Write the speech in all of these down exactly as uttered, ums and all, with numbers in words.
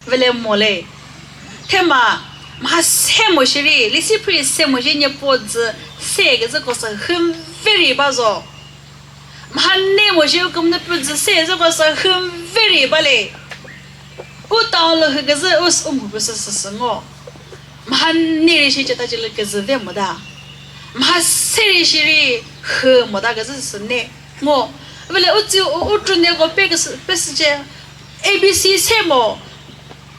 Vele mole. Thüma, mha se mo shiri, lisi pri se mo shi nye po dzü, se küzü ko sü hüm veri ba zo. Mha ne mo shi u kümüzü pü dzü se zü ko sü hüm veri ba le. U town lü hü küzü u s-, u mu pü sü sü sü ngo. Mha ne ri shi ceta cili küzü ve mo da. Mha se ri shiri hü mo da küzü sü ne. Ngo, vele u tsi u, u tru ne ko pe küsü, pe sü ce, A B C se mo.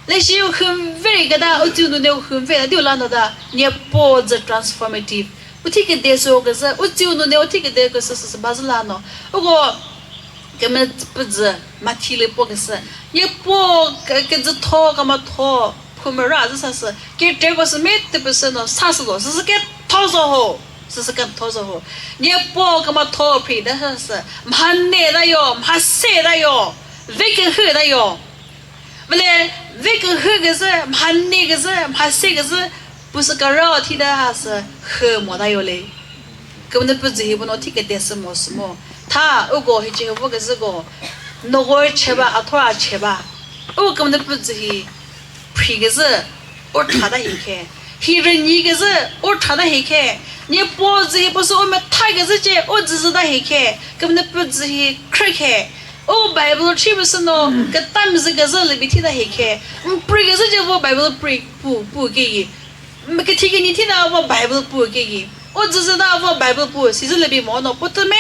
Le shi u hüm veri küda, u tsi u nu ne u hüm veri, di u la no da, nye po dzü transformative. U thi küde sü o küzü, u tsi u nu ne u thi küde küsü sü sü ba zü la no. U ko, kümüzü pü dzü, ma thi lü po küsü. Nye po kü-, küzü tho, kama tho, phumüra zü sa sü. Ke tre ko sü me tü pü sü no, sa sü lo, sü sü ke tho zo ho. Süsü kümütho zü ho. Nye po kümütho phri de süsü. Mha ne da yo, mha se da yo. Ve kühü da yo. Vele ve kühü küzü, mha ne küzü, mha se küzü. Püsü kürao thi da ha sü hü mo da yo le. Kümüzü pü dzü hi bu no thi küde sü mo sü mo. Tha u go hi ce vo küzü go. No go che ba, a tho a che ba. U kümüzü pü dzü hi. Phri küzü, u tha da hi khe. Hi rünyi küzü, u tha da hi khe. Nye po dzü hi püsü u mütha küzü ce, u dzü zü da hi khe. Kümüzü pü dzü hi khrü khe. U Bible thi püsü no, küta müzü küzü lü bi thi da hi khe. Mprü küzü ce vo Bible pri pu, pu ke yi. Mküthi künyi thi da vo Bible pu ke yi. U dzü zü da vo Bible pu, si zü lü bi mo no, pu tü me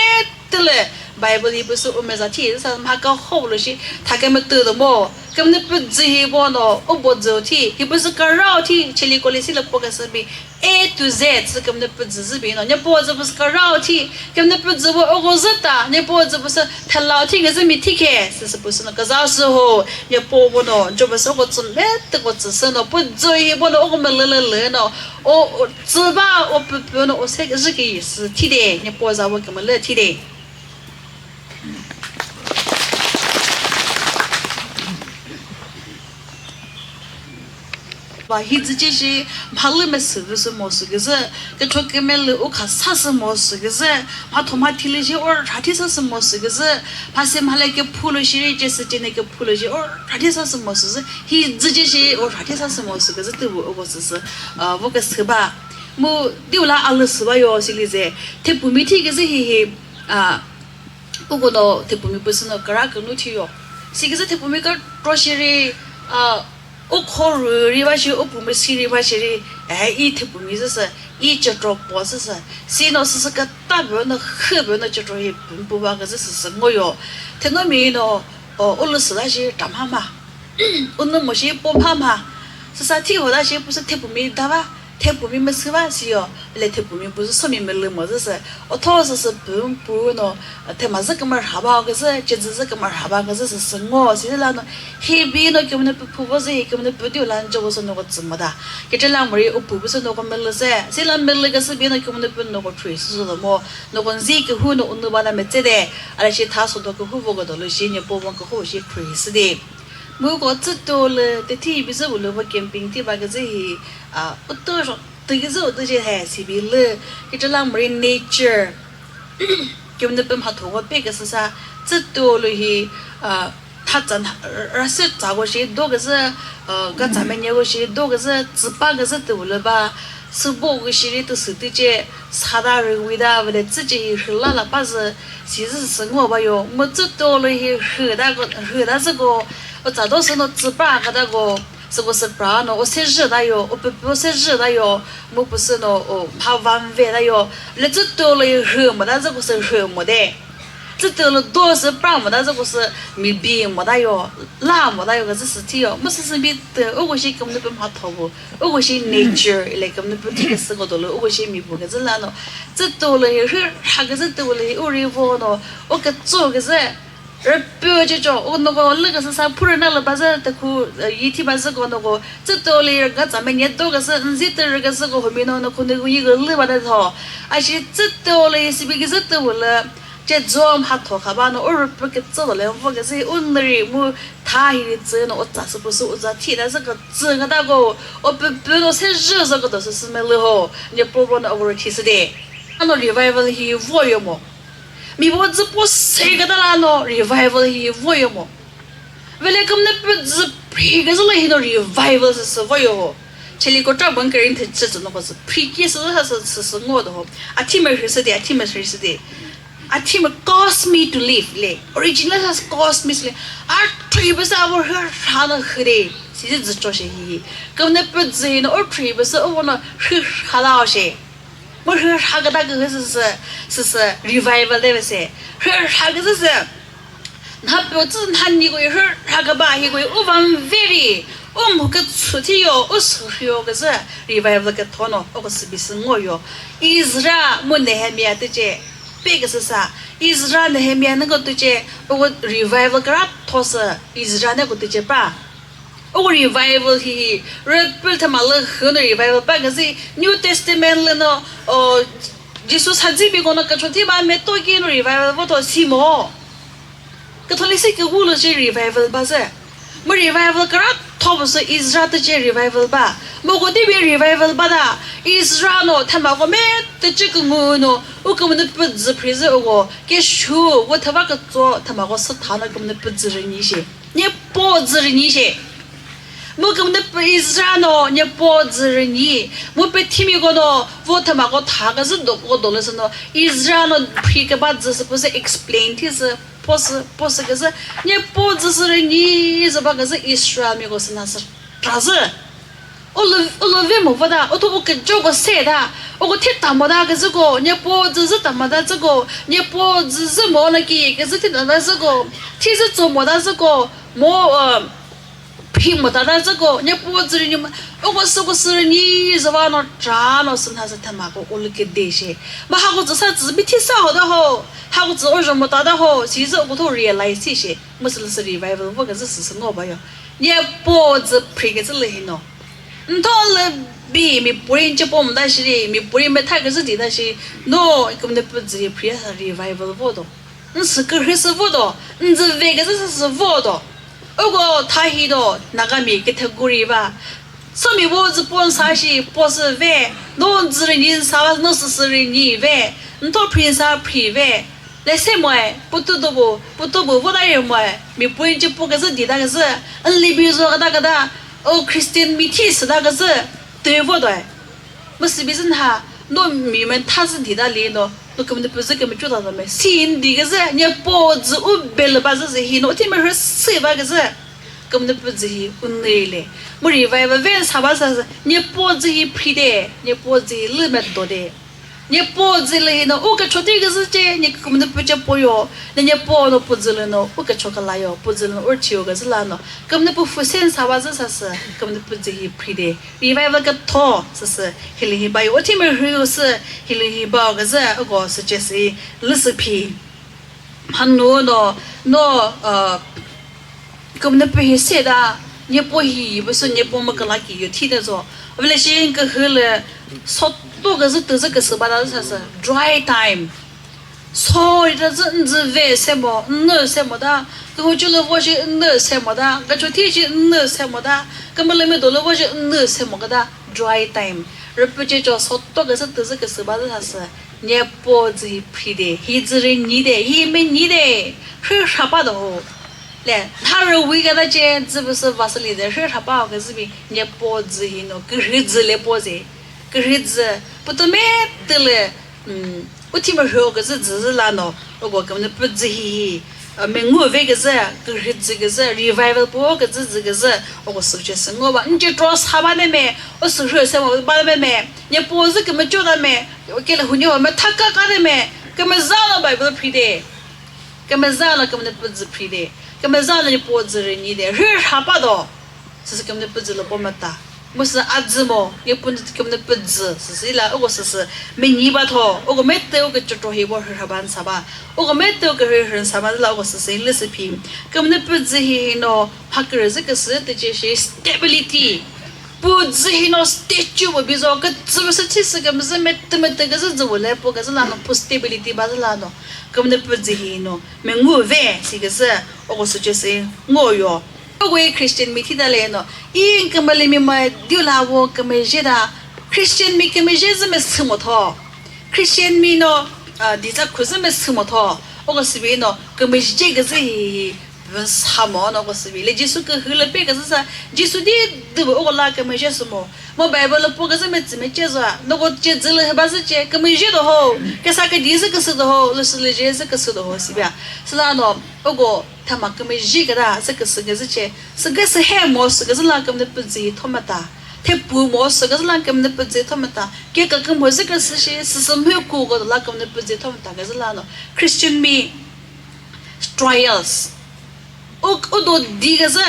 tü lü Bible hi püsü u meza thi sa mha ka ho lü shi tha kümütü lü mo. Kümüzü pü dzü hi bo no, u bo dzü thi, hi püsü kürao thi, chili koli si lü po küsü bi A to Z sü kümüzü pü dzü zü bi no. Nye po dzü püsü kürao thi, kümüzü pü dzü bo u go zü ta, nye po dzü püsü thela thi küzü mi thi khe, sü sü püsü no küza sü ho, nye po bo no, jo püsü u go tsü me tü go tsü sü no, pü dzü hi bo no, u go mülü lü lü no, o, o, Tsü ba u pü pü no u se zhü ki sü thi de, nye po za vo kümülü thi de. Ba hi dzü ce shi mha lü mesü vü sü mo sü küzü, kütho kümelü u kha sa sü mo sü küzü, mha thoma thi lü shi u rha thi sa sü mo sü küzü, mha se mha le küphu lü shiri ce sü cene küphu lü shi u rha thi sa sü mo sü zü, hi dzü ce shi u rha thi sa sü mo sü küzü tüvü u ko sü sü, a, vo küsü ba. Mu diu la alü sü ba yo silize, thepumi thi küzü hihi, a, ukono thepumi püsü no kara künu thi yo. Si küzü thepumi kükro shiri, a, u kho rü ri ba shi, u pumi si ri ba shiri, eh, i thepumi zü sü, i cetro po zü sü. Si no sü sü küta bü no, khü bü no cetro hi pü, pü ba küzü sü sü ngo yo. Thenomi no, o, u lü sü la shi ta mha ma. Unü mo shi po mha mha. Süsa thi ho da shi püsü thepumi da va, thepumi mesü va si yo. Le thepumi püsü somi melü mo zü sü. O tho sü sü pü pü no, thema zü kümür ha ba küzü, ce zü zü kümür ha ba küzü sü sü ngo si la no. Hi bi no kümünü pü phu vo zü hi kümünü pü diu la njo vo sü no ko tsü mo da. Kete la muri u pü püsü no ko melü se. Si la melü küsü bi no kümünü pü no ko three sü sü lo mo. No ko nzi kühu no unü ba la metse de. Ala shi tha so do kühu vo ko do lü shi nye po vo kühu shi three sü de. Mu ko tsüto lü tethi bizü ulü vo camping thi ba küzü hi, a, utho ro tü küzü utho je he si bi lü, kete la muri nature. Kümünü pü mhatho ko pe küsü sa, tsüto lü hi, a, tha tsa na, ra se tsa ko shi do küzü, a, ga tsa menye ko shi do küzü, tsü pa küzü tü ulü ba, sü bo ko shiri tü sü tü ce, sa da rü wi da vele tsü ce hi rhü la la pa zü, si zü sü ngo ba yo, mu tsüto lü hi rhü da ko, rhü da zü ko, u tsa do sü no tsü pra ka da ko, sü ko sü pra no, u se zhü da yo, u pü pü u se zhü da yo, mu pü sü no, u mha van ve da yo, le tsüto lü hi rhü mo da zü ko sü rhü mo de. Tsüto lü do sü pra mo da zü ko sü mi bi mo da yo, la mo da yo küzü sü thi yo, mu sü sü bi tü, u ko shi kümünü pü mhatho bu. Uko shi nature, ile kümünü pü thi küsü ko dolü, uko shi mi pü küzü la no. Tsüto lü hi, rhü rha küzü tü lü hi, u ri vo no, u kütso küzü, rüpü ce cho, u no ko lü küsü sa phurü na lü ba zü tü khu, e, yi thi ba zü ko no ko, tsüto lü ga tsa menye do küsü, nzi tü rü küsü ko humi no, no khu ni yi ko lü ba de tho. A shi tsüto lü hi sibi küzü tü lü, ce zo mhatho kha ba no, u rüpü kütso lü vo küzü, u nü ri mu, tha hi tsü no u tsa sü pü sü u za thi da zü kütsü nga da ko, u pü pü no se zhü zü küdo sü sü melü ho, nye po vo no u ri thi sü de. Ano revival hi vo yo mo. Mi vo zü po se küda la no revival hi vo yo mo. Vele kümünü pü zü Phri küzü lü hino revival sü sü voyo ho. Cheli ko tra bang kerin the chü chü no ko sü. Phri ki sü sü sü sü ngo do ho. A theme rhü sü de, a theme rhü sü de. A theme cause me to live le. Original has cause me le. A thri bü sa vo rhü rha no khü de. Si zü zü cho she hi. Kümne pü zü hino o thri bü sa o vo no rhü rha la o she. Mu rhü rha küta kühü sü sü, sü sü revival de ve se. Rhü rha küzü sü. Nha pü tsü nha ni koi rhü rha küba hi koi u van veri. U mu kütsü thi yo, u sü rhi yo küzü revival kütho no, o küsü bi sü ngo yo. Ezra mu Nehemiah tüce, pe küsü sa. Ezra Nehemiah nü ko tüce, o revival küra tho sü, Ezra nü ko tüce pa. O revival hi, rüpü thüma lü hü no revival ba küzü New Testament lü no, o, Jisu sa zi bi kono kücho thi ba me to ki no revival vo to si mo. Catholic si kü wu lü shi revival ba zü. Mu revival küra tho bu sü Ezra tüce revival ba. Mu ko di bi revival ba da. Ezra no thüma ko me tüce küngu no, u kümüne pü zü phri zü o ko. Ke shu, vo thüva kütso thüma ko sü tha no kümüne pü zü rü ni shi. Nyepo dzü rünyi she. Mu kümüne pü Ezra no nyepo dzü rünyi. Mu pü thimi ko no vo thüma ko tha küzü do ko do lü sü no Ezra no phri küba dzü sü pü sü explain thi sü po sü po sü küzü nyepo dzü sü rünyi zü ba küzü Israel mi ko sü na sü tra zü. Ulu, ulu ve mo vada, utho u küjo ko se da, u ko thi ta mo da küzü ko, nyepo dzü zü ta mo da zü ko, nyepo dzü zü mo na ki küzü thi ta da zü ko, thi zü tso mo da zü ko, mo, uh, phi mo ta da zü ko, nyepo dzü rünyi mo, u ko sü ko sü rünyi zü va no tra no sü na zü thüma ko ulu küde she. Ma ha ko dzü sa dzü bi thi sa ho da ho, ha ko dzü o zho mo ta da ho, si zü u ko tho realize thi she, mo sü lü sü revival vo küzü sü sü ngo ba yo. Nyepo dzü phri küzü lü hi no. Ntho lü bi mi puri nche po mta shiri, mi puri metha küzü di ta shi, no, kümüne pü dzü hi phri sa revival vo do. Nsü kürhü sü vo do, ndzü ve küzü sü sü vo do. U ko tha hi do, Naga mi category va. So mi vo dzü po nsa shi, po sü ve, no ndzü rünyi nsa va, no sü sü rünyi ve, ntho phri nsa phri ve. Le se moe, putu do bu, putu bu vo da ye moe, mi pui nche po küzü di ta küzü, n libi zo küta küta, o Christian mi thi sü ta küzü, tüyo vo doe. Mu sü bi zü nha, no mi metha zü di ta li no, no kümüne pü zü kümüjo ta do me. Si n di küzü, nyepo dzü u be lü ba zü zü hi no, thi me rhü sü ba küzü. Kümüne pü dzü hi u nü le. Mu revival ven sa ba sa zü, nyepo dzü hi phri de, nyepo dzü hi lü me do de. Nyepo dzü lü hi no, u kücho thi küzü ce, nye kümüne pü ce po yo, ne nyepo no pü dzü lü no, u kücho kala yo, pü dzü lü no, u rthi yo küzü la no, kümüne pü fu sen sa ba zü sa sü, kümüne pü dzü hi phri de, revival kütho, sü sü, hi lü hi ba yo, u thi me rhü yo sü, hi lü hi ba yo küzü, u ko sü ce sü, lü sü phi. Hanu no, no, uh, kümüne pü hi se da, nyepo hi, bu sü nyepo mü küla ki yo thi de zo. Vele shi kühü lü, so to küzü tüzü küsü ba da sa sü, dry time. So ri ta zü ndzü ve se mo, nnü se mo da, kühu chü lü vo shi nnü se mo da, kücho thi shi nnü se mo da, kümülümi do lü vo shi nnü se mo küta, dry time. Rüpü ce cho so to küzü tüzü küsü ba da sa sü, nyepo dzü hi phri de, hi dzü rünyi de, hi menyi de, rhü rha pa do ho. Le, nha rüwi küta ce dzü pü sü va sü li de, rhü rha pa ho küzü bi, nyepo dzü hi no, kürhü dzü le po ze, kürhü dzü, pütü metü lü, mm, u thi mürhü o küzü dzü zü la no, u ko kümüne pü dzü hi hi, uh, mengu ve küzü, kürhü dzü küzü, revival po küzü dzü küzü, u ko sü ce sü ngo ba, nce tro sa ba de me, u sü rhü se mo ba de me, nyepo zü kümüjo ta me, u ke lü hu nyo me tha ka ka de me, kümüza no Bible phri de. Kümüza no kümüne pü dzü phri de. Kümüza no nyepo dzü rünyi de. Rhü rha pa do. Sü sü kümüne pü dzü lü po meta. Mu sü a dzü mo, nyepo kümüne pü dzü, sü sü la, u ko sü sü, menyi ba tho, u ko metü u ko chotro hi vo rhü rha ba nsa ba, u ko metü u ko rhü rhü nsa ba la, u ko sü sü lü sü phi. Kümüne pü dzü hi hi no, mha kürü zü küsü tüce shi stability. Pü dzü hi no statue bu bizo, kütsü bu sü thi sü kümüzü metü metü küzü dzü bu le, pü küzü la no, pü stability ba zü la no. Kümüne pü dzü hi no, mengu ve, si küzü, u ko sü ce sü ngo yo. Kükoi Christian mi thita le no, i kümüli mi ma diu la vo kümüzhe ta, Christian mi kümüzhe zü me sü mo tho. Christian mi no, uh, diza khu zü me sü mo tho. U ko sü bi no, kümüzhe küzü hi hi, Vün sa mo no ko sübi. Le Jisu kühü le pe küzü sa, Jisu di dü bu o la kümüzhe sü mo. Mo Bible po küzü me tsü me che za. No ko che zü le heba zü che, kümüzhe do ho. Ke sa ke di zü küsü do ho, le sü le je zü küsü do ho sübi a. Süla no, o ko thama kümüzhe küda zü küsü küzü che. Sü küsü he mo sü küzü la kümüne püzü thomata. Te pu mo sü küzü la kümüne püzü thomata. Ke ka kümüzhe küsü shi, sü sü mhe ku ko la kümüne püzü thomata küzü la no. Christian mi trials. U, u do di küzü,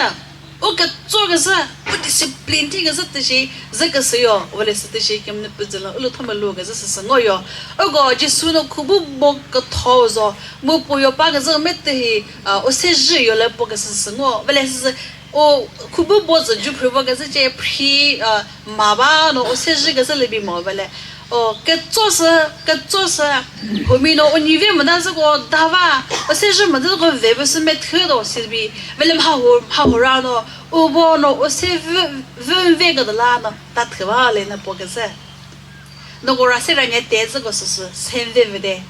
u kütso küzü, u discipline thi küzü tüshi, zü küsü yo, wale sü tüshi kümüne püzü la, u lu thome lu küzü sü sü ngo yo. U ko Jisu no khubu bo kütho zo, mu pu yo pa küzü me tühi, a, u se jü yo le po küzü sü ngo, wale sü sü, u khubu bo zü ju phri bo küzü che phri, a, ma ba no u se jü küzü le bi mo wale. O, kütso sü, kütso sü, humi no u nyi ve müta zü ko dava, u se jü müta zü ko ve pü sü me thü do sü bi, vele mha hu, mha hu ra no, u bo no, u se vü, vü ve kütü la no, ta thü va le no po küzü. No ko ra se ra nye te zü ko sü sü, se ve ve de.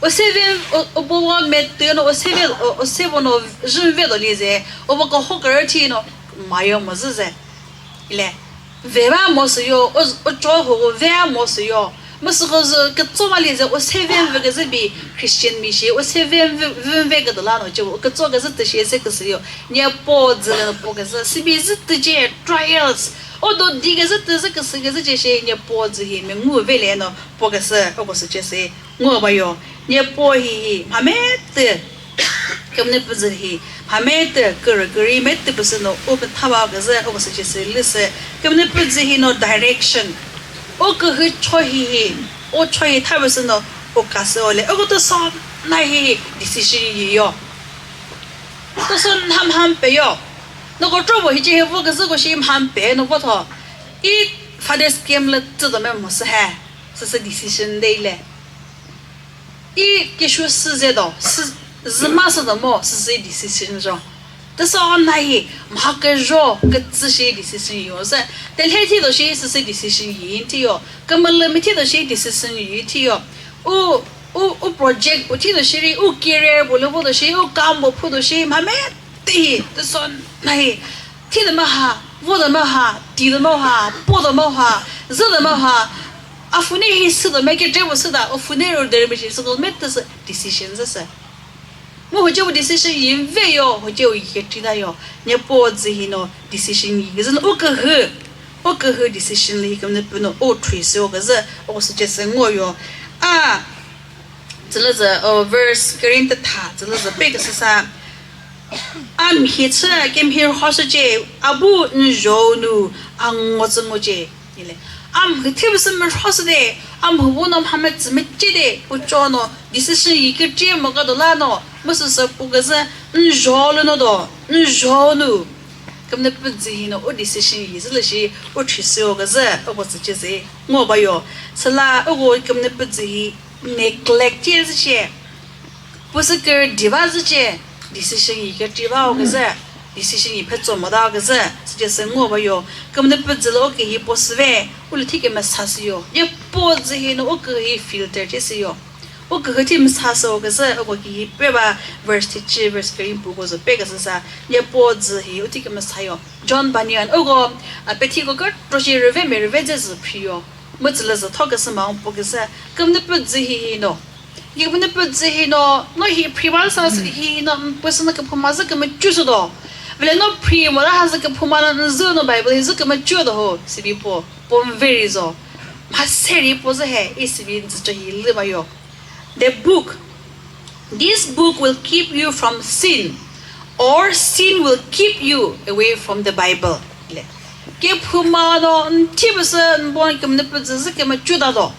U se ve, u, u bo wa me thü no, u se ve, u, u se bo no, jü ve do li ze, u bo ko ho kürü thi no, ma yo mo zü ze. Ile, ve ba mo sü yo, u, u cho ho ve mo sü yo. Mo sü ko zü kütso ba li ze, u se ve ve küzü bi Christian mi shi, u se ve ve, ve ve kütü la no, che u kütso küzü tüshi se küsü yo. Nye po zü le no po küzü, sü bi zü tü che trials. O do di küzü tü zü küsü küzü che shi, nye po zü hi me ngu ve le no po küzü, o ko sü che se. Ngo ba yo, nye po hihi, mha metü, kümüne püzü hi, mha metü, kürü kürü metü püsü no, u pü thava küzü, u püsü chisü lüsü, kümüne püzü hi no direction, u kühü cho hihi, u cho hi tha püsü no, u kasü o le, u kütü so na hihi decision yi yo. Tüsü mham mham pe yo. No ko tro bo hi che he vo küzü ko shi mham pe no vo tho. I Father's camp lü tsü do me mo sü he. Sü sü decision de le. I keshu sü ze do, sü, zü ma sü do mo, sü sü decision zo. Tüsü na hi, mha kükro, kütsü shi decision yo se. Te lhe thi do shi, sü sü decision yi thi yo. Kümülü mi thi do shi, decision yi thi yo. U, u, u project, u thi do shi ri, u career, bu lü bu do shi, u kam bu phu do shi, mha me ti hi, tüsü na hi. Thi do ma ha, vo do ma ha, ti do ma ha, po do ma ha, zü do ma ha. A fune hi sü do me ke tre bu sü da, u fune ro deri mi shi sü ko me tüsü decision zü se. Mu hoce u decision yi ve yo, hoce u yi tri da yo. Nye po zü hi no decision yi küzü no u kühü. U kühü decision lü hi kümüne pü no u three sü o küzü, o sü ce sü ngo yo. A, zü lü zü, o, verse kürüni tü tha, zü lü zü pe küsü sa. A mhi chü, kümhi rho sü ce, a bu n zho nu, a ngo zü ngo ce. Ile, a mhü thipü sü mürho sü de, a mhü vo no mha metsü mece de, pu cho no, decision yi kükre mo ka do la no, mu sü sü pu küzü, n zho lü no do, n zho nu. Kümüne püzü hi no, u decision yi zü lü shi, u thri sü o küzü, u ko sü ce zü, ngo ba yo. Süla, u ko kümüne püzü hi neglect ce zü ce. Pu sü kürü diva zü ce, decision yi kükre va o küzü, decision yi phe tso mo da o küzü, sü ce sü ngo ba yo. Kümüne püzü lü o kühi po sü ve, u lü thi kümüsa sü yo. Nye po zü hi no o kühi filter ce sü yo. O kühi thi müsa sü o küzü, o ko kühi pe ba verse thi ce, verse kürüni pu ko zü pe küzü sa, nye po zü hi u thi kümüsa yo. John Bunyan, o ko, a, pe thi ko kükro shi rüve me rüve zü zü phri yo. Mu zü lü zü tho küsü ma po küzü, kümüne püzü hi hi no. Kümüne püzü hi no, no hi phri ba sa sü hi no, püsü no küphuma zü kümücü sü do. Vele no phri mo la ha zü küphuma no zü no Bible hi zü kümücü do ho, sibi po, po very zo. Ma seri po zü he, i sibi zü cho hi lü ba yo. The book, this book will keep you from sin, or sin will keep you away from the Bible. Le. Küphuma no, n thi püsü, n bon kümüne püzü zü kümücü da do.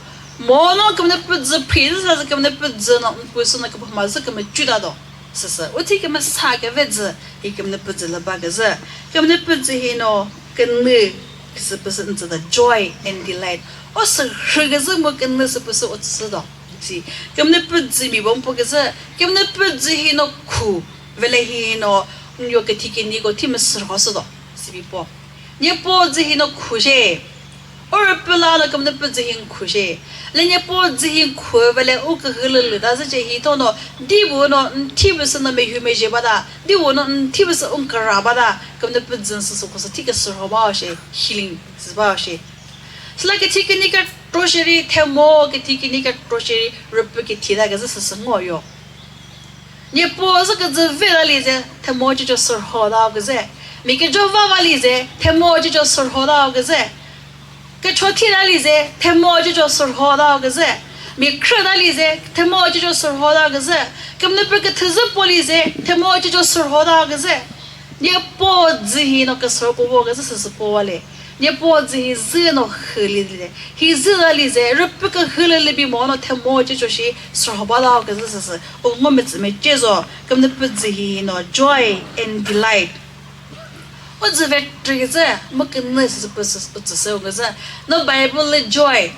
Mo no kümüne püzü phri zü sa zü kümüne püzü no, n püsü no küphuma zü kümücü da do. Sü sü, u thi kümüsa küve zü, hi kümüne püzü lü ba küzü. Kümüne püzü hi no, künü, küsü püsü n zü da joy and delight. O sü rhü küzü mu künü sü püsü o zü do. Si, kümüne püzü mi bon po küzü, kümüne püzü hi no khu, vele hi no, n yo küthi kini ko thi mü sü rho sü do, sibi po. Nye po zü hi no khu she. Oro pü la no Kümünüpü dzü hi n khu shi. Le Nyepo dzü hi n khu vele u kühü lü lü ta zü ce hi tho no, di bu no n thi bu sü no mehü mezhe ba ta, di bu no n thi bu sü u n kara ba ta, Kümünüpü dzü n sü sü khu sü thi küsü rho ba shi, healing sü ba shi. Süla küthi küni kükro sheri, themo küthi küni kükro sheri, rüpü küthi ta küzü sü sü ngo yo. Nyepo zü küzü ve ta lize, themo ce co sürho ta küzü. Mi küjo va va lize, themo ce co sürho ta küzü. Kücho thi ta lize, themo ce co sürho ta küzü. Mi khrü ta lize, themo ce co sürho ta küzü. Kümünüpü küthü zü po lize, themo ce co sürho ta küzü. Nyepo dzü hi no küsürho po vo küzü sü sü po va le. Nyepo dzü hi zü no hü li le. Hi zü ta lize, rüpü kühü lü libi mo no themo ce co shi sürho ba ta küzü sü sü. U ngo mütsü mece zo, Kümünüpü dzü hi no joy and delight. U dzü ve tü küzü, mu künü sü sü pü sü pü tsü sü u küzü. No Bible lü joy.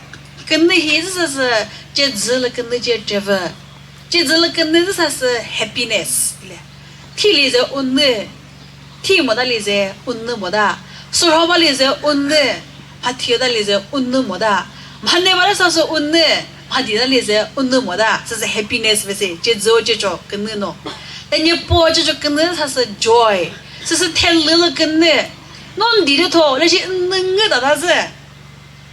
Künü hi zü sü sü, ce dzü lü künü ce ce vü. Ce dzü lü künü zü sa sü happiness le. Thi lize u nü. Thi mo ta lize u nü mo ta. Sürho ba lize u nü. Mha thi ta lize u nü mo ta. Mha ne ba lü sa sü u nü. Mha di ta lize u nü mo ta. Sü sü happiness ve se. Ce dzü o ce co künü no. Ta Nyepo ce co künü sa sü joy. Sü sü thelü lü künü. No n di lü tho, le shi n nü ngü ta ta zü.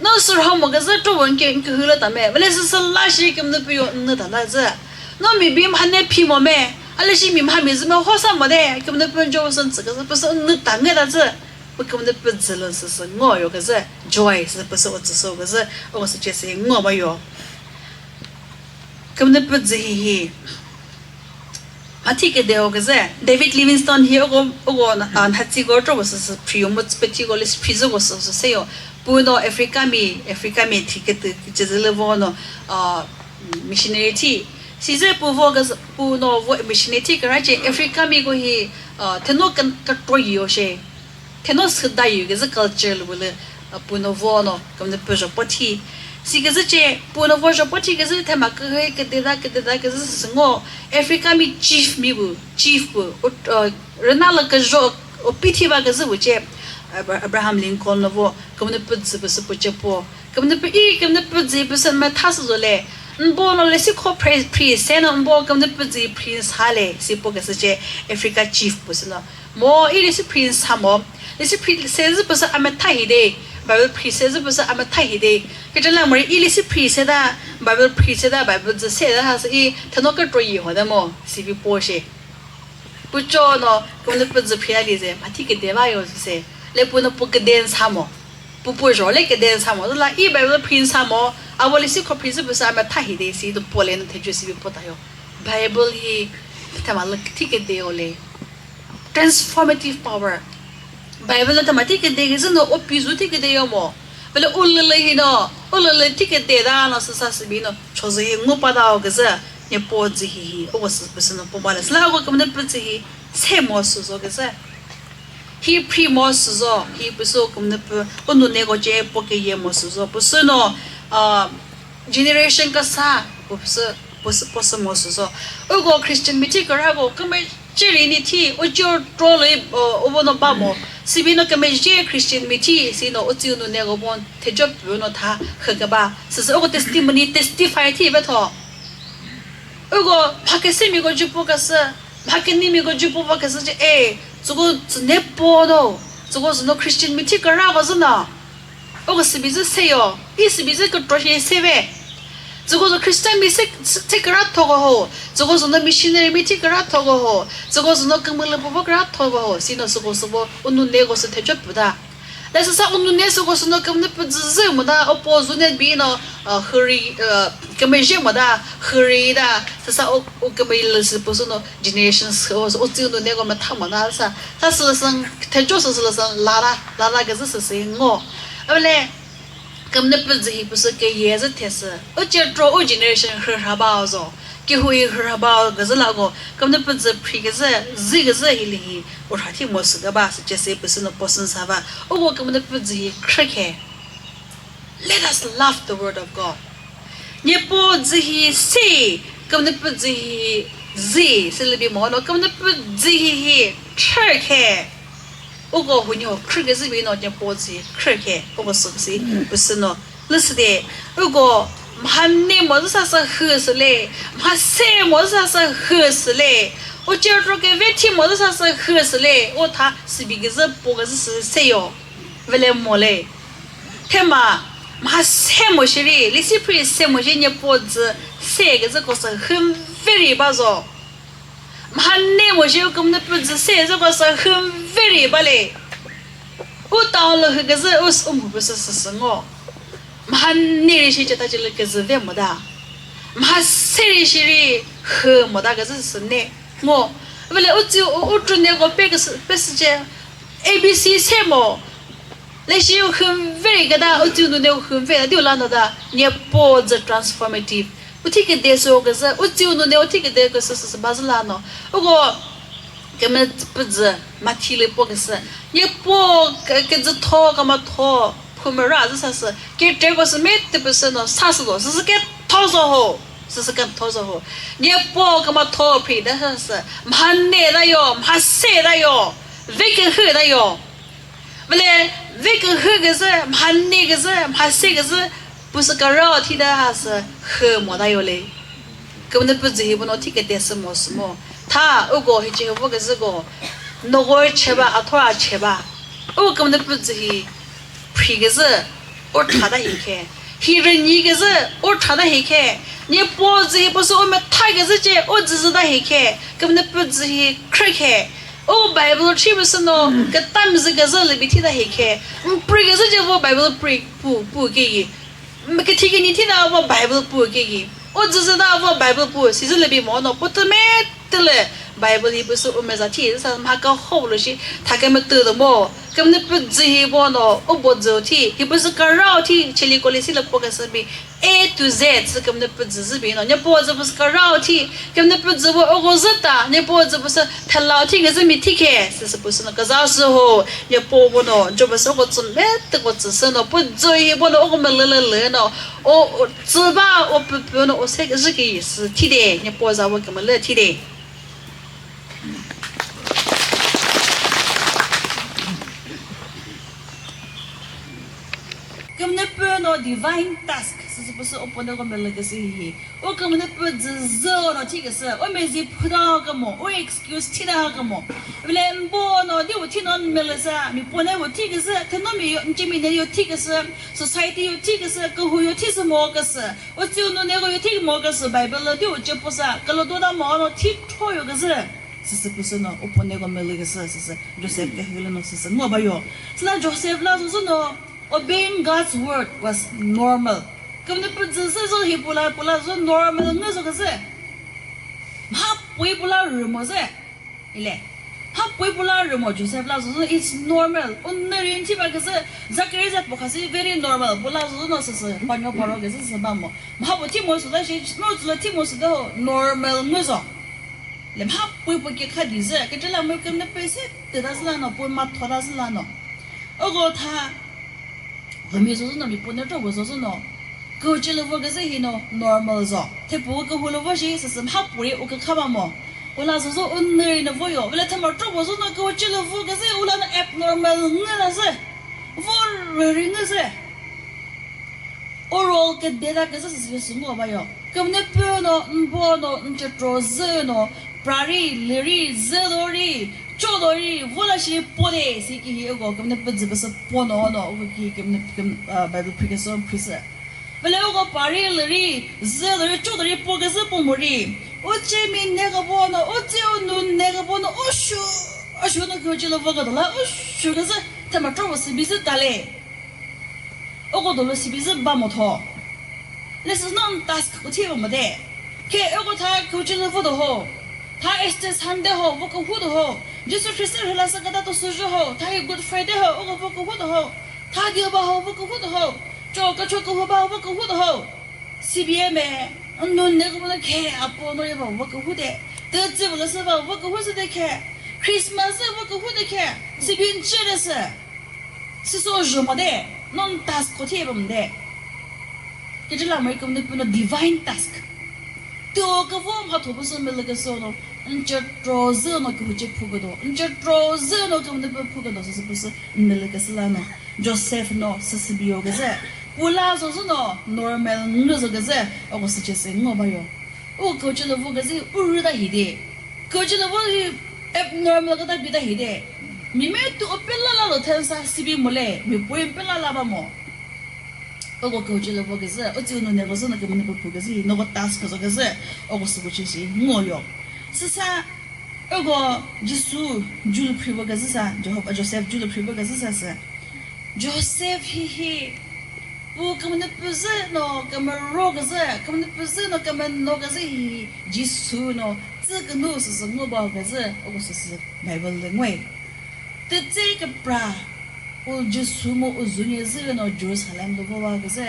No sürho mo küzü tro won ke n kühü lü ta me. Vele sü sü la shi Kümünüpü yo n nü ta ta zü. No mi bi mha ne phi mo me. A le shi mi mha mi zü me ho sa mo de. Kümünüpü jo sü n tsü küzü pü sü n nü ta nge ta zü. Bu Kümünüpü dzü lü sü sü ngo yo küzü. Joy sü pü sü u tsü sü küzü. U sü ce sü ngo ba yo. Kümünüpü dzü hi hi. Mha thi küde o küzü. David Livingstone hi uko, uko, ah, nha tsi ko tro ko sü sü phri yo mu tsü pü thi ko le sü phri zü ko sü sü se yo. Pu no Africa mi, Africa mi thi kütü küzü lü vo no, ah, missionary thi. Si zü pu vo küzü, pu no vo missionary thi küra ce Africa mi ko hi, ah, theno kün-, kükro yi yo she. Theno sü da yu küzü culture lü vü lü, uh, pu no vo no Kümünüpü zho po thi. Si küzü ce, pu no vo zho po thi küzü thüma kühü küde ta, küde ta küzü sü sü ngo. Africa mi chief mi bu, chief bu, u, uh, rüna lü küzho, u pi thi ba küzü bu ce, Abra-, Abraham Lincoln no vo, Kümünüpü dzü pü sü pu ce po. Kümünüpü i, Kümünüpü dzü pü sü mha tha sü zo le. N bo no le si kho phri, phri se no n bo Kümünüpü dzü phri sa le, si po küzü ce, Africa chief pü sü no. Mo i lesi phri sa mo. Lesi phri se zü pü sü a mütha hi de. Bible phri se zü pü sü a mütha hi de. Kete la mo i lesi phri se ta, Bible phri se ta, Bible dzü se ta ha sü i theno kükro yi ho de mo. Si bi po she. Pu cho no, Kümünüpü dzü phri a lize, mha thi küde va yo se. Le pu no pu küde sa mo. Pu pu zho le küde sa mo. La i Bible phri sa mo. A vo lesi kho phri zü pü sü a mütha hi de si du po le no the ju si bi po ta yo. Bible hi thüma lü thi küde o le. Transformative power. Bible lü thüma thi küde küzü no u pi zu thi küde yo mo. Vele u lülü hi no, u lülü thi küde ta no sü sa sü bi no, cho zü hi ngu pa ta o küzü, Nyepo dzü hi hi, u ko sü pü sü no po ba le. Sü la ko Kümünüpü dzü hi, se mo sü zo küzü. Hi phri mo sü zo, hi pü sü Kümünüpü, u nuneko ce po küye mo sü zo. Pü sü no, ah, generation kasa, pü sü, pü sü, pü sü mo sü zo. U ko Christian mi thi küra ko, kümüzhe ri ni thi, u cho tro lü, o, u vo no ba mo. Si bi no kümüzhe Christian mi thi, si no u tsü u nuneko bon, the job pü no tha, khü küba. Sü sü u ko testimony, testify thi ve tho. U ko, mha küsemi ko ju po küsü, mha künimi ko ju po po küsü ce, eh, tsüko tsü ne po no, tsüko zü no Christian mi thi küra ko zü no. U ko sübi zü se yo, i sübi zü kükro shi se ve. Tsüko zü Christian mi se, se, thi küra tho ko ho, tsüko zü no missionary mi thi küra tho ko ho, tsüko zü no kümülü popo küra tho ko ho, si no süko sübo, u nuneko sü the job pü ta. La sü sa u nune süko sü no Kümünüpü dzü zü mo ta, u po zu ne bi no, uh, hüri, uh, kümüzhe mo ta, hüri ta, sü sa u, u kümüzhe lü sü pü sü no generation sü, u, u tsü u nuneko mütha mo ta sa, sa sü lü sü, the jo sü sü lü sü, la la, la la küzü sü sü ngo. Öyle, Kümünüpü dzü hi pü sü küye zü the sü, u ce tro u generation hü rha ba zo. Kihu hi hü rha ba küzü la ko, Kümünüpü dzü phri küzü, zü küzü hi lü hi, u rha thi mo sü küba, sü ce sü pü sü no po sün sa va. U ko Kümünüpü dzü hi khrü khe. Let us love the word of God. Nyepo dzü hi se, Kümünüpü dzü hi zü, sü lü bi mo no, Kümünüpü dzü hi hi khrü khe. Uko hunyo khrü küzü bi no Nyepo zü khrü khe, uko sü küsü püsü no. Lüsü de, uko mhane mo zü sasü hü sü le, mhase mo zü sasü hü sü le, u chirtro küve thi mo zü sasü hü sü le, u tha sübi küzü po küzü sü seyo, vele mo le. Thüma, mhase mo shiri, lisi phri se mo shi Nyepo zü se küzü ko sü hüm veri ba zo. Mhane mo shi u Kümünüpü zü se zü ko sü hüm veri ba le. U town lü hü küzü u s-, u mhü püsü sü sü ngo. Mhane ri shi chata chilü küzü ve mo da. Mhase ri shiri hü mo da küzü sü ne ngo. Vele u tsi u, u tru ne ko pe küsü, pe sü che A B C se mo. Le shi u hüm veri küda u tsi u nu ne u hüm veri di u la no da Nyepo zü transformative. U thi küde sü o küzü, u tsi u nu ne u thi küde küsü sü sü ba zü la no. Uko Kümünüpü zü mathi lü po küsü. Nyepo kü-, küzü tho küma tho phumüra zü sasü. Kete ko sü metü püsü no sasü lo. Süsü ke tho zo ho. Süsü ke tho zo ho. Nyepo küma tho phri da sasü. Mhane da yo, mhase da yo. Ve kühü da yo. Vele ve kühü küzü, mhane küzü, mhase küzü, püsü kürao thi da ha sü hü mo da yo le. Kümünüpü zü hi bu no thi küde sü mo sü mo. Tha uko hi che vo küzü ko. Nogor cheba, athora cheba. U Kümünüpü zü hi phri küzü, u tha da hi khe. Hi rünyi küzü, u tha da hi khe. Nyepo zü hi püsü u metha küzü che, u zü zü da hi khe. Kümünüpü zü hi khrü khe. U Bible thi püsü no, kütami zü küzü lü bi thi da hi khe. Mpri küzü che vo Bible pri pu, pu ke yi. Müküthi kini thi na vo Bible pu ke yi. O zü zü na vo Bible pu, si zü lü bi mo no, pu tü me tü lü Bible hi püsü u meza thi, sa mha ka ho lü shi, tha ke me tü do mo. Kümünüpü zü hi vo no, u bo zü thi, hi püsü kürao thi, chili koli si lü po ke sü bi, A to Z, sü Kümünüpü zü zü bi no, Nyepo zü püsü kürao thi, Kümünüpü zü vo uko zü ta, Nyepo zü püsü thela thi küzü mi thi khe, sü sü püsü no, küza sü ho, Nyepo vo no, jo püsü uko tsü me tü ko tsü sü no, pu zü hi vo no, uko me lü lü lü no, o, o, tsü ba, o pü pü no, o se zü ki sü thi de, Nyepo za vo kümülü thi de. Kümünüpü no divine task, sü sü püsü upo ne ko mele küsü hi. O Kümünüpü zü zü no thi küsü, o mezi phuda kümo, o excuse thi da kümo. Vele mbo no di u thi no mele sa, mi po ne u thi küsü, thüno mi yo, nche mi ne yo thi küsü, society yo thi küsü, kühu yo thi sü mo küsü. U tsi u nu ne ko yo thi mo küsü, Bible lü di u che po sa, külo do da mo no thi tho yo küsü. Sü sü püsü no, upo ne ko mele küsü, sü sü, Joseph ke hülü no sü sü, ngo ba yo. Süla Joseph la sü sü no, obeying God's word was normal. Kümünüpü zü sü zü hi pula, pula zü normal ngü zü küsü. Mha pui pula rü mo zü. Ile. Mha pui pula rü mo Joseph la zü zü, it's normal. Unnü rin thi ba küsü, Zachary zat po khasü very normal. Pula zü zü no sü sü, panyo paro küsü sü ba mo. Mha pu thi mo sü da shi, no zü la thi mo sü da ho, normal ngü zü. Le mha pui pu ke kha di zü, ke tela mo Kümünüpü se, te da zü la no, pui ma tho da zü la no. Uko tha, hümi zü zü no, mi pu ne tro vo zü zü no. Kühu che lü vo küsü hi no, normal zo. Thepu kühu lü vo shi, sü sü mha puri u kükha ba mo. U la zü zü u nü ri no vo yo. Vele thüma tro vo zü no, kühu che lü vo küsü, u la no abnormal ngü la zü. Vo rü ri ngü zü. Overall küde ta küzü sü sü ngo ba yo. Kümünüpü no, mbo no, nche tro zü no, pra ri, lü ri, zü do ri, cho do ri, vo la shi po de, si ki hi uko Kümünüpü zü püsü po no no, uko ki Kümünüpü, Küm-, ah, Bible phri küsü phri sü. Vele uko pra ri, lü ri, zü do ri, cho do ri, po küzü po mo ri. U che mi ne ka bo no, u che u nu ne ka bo no, u shu, u shu no küche lü vo ka do la, u shu küzü, thüma tro vo sü bi zü ta le. Uko dolo sibi zü ba mo tho. Lesson non task ko thi ba mo de. Ke uko tha küche lü vo do ho. Tha Easter Sunday ho, vo kühu do ho. Jisu Khrista rhü la sa küta to sü zho ho. Tha hi Good Friday ho, uko vo kühu do ho. Tha dio ba ho, vo kühu do ho. Cho ka cho kühu ba ho, vo kühu do ho. Sibi e me, nun ne ko na khe, apo no ye ba vo kühu de. Te tsi vo la sa ba vo kühu sa de khe. Christmas vo kühu de khe. Sibi nche de se. Süsü zho mo de, non task ko thi bam de. Kejila mo Kümünüpü no divine task. To ka vo mha tho püsü mele küsü no, Nche tro zü no kühuce phu küdo. Nche tro zü no kümünüpü phu küdo süsü püsü nülü küsü la no. Joseph no süsü biyo küzü. Pula zozü no normal ngü zü küzü. Oko sücesü ngo bayo. U kühuce lü vu küzü u rü da hide. Kühuce lü vu hi abnormal küta bi da hide. Mime tu o pela la lo thensa sibi mole. Mi pui pela la ba mo. Oko kühuce lü vo küzü, o tsü nune küzü na kümüne pü phu küzü, noko task küzü küzü, oko sükuchi shi, ngo yo. Süsa, oko Jisu, Jew lü phri vo küzü sa, Jehovah, Joseph, Jew lü phri vo küzü sa sü. Joseph hi hi, pu kümüne pü zü no, kümüro küzü, kümüne pü zü no, kümüno küzü hi, Jisu no, tsü künu süsü, ngo ba küzü, oko süsü, Bible lü ngoyi. Tütse küpra, u Jisu mu u zunye zü no Jerusalem lü vo va küzü,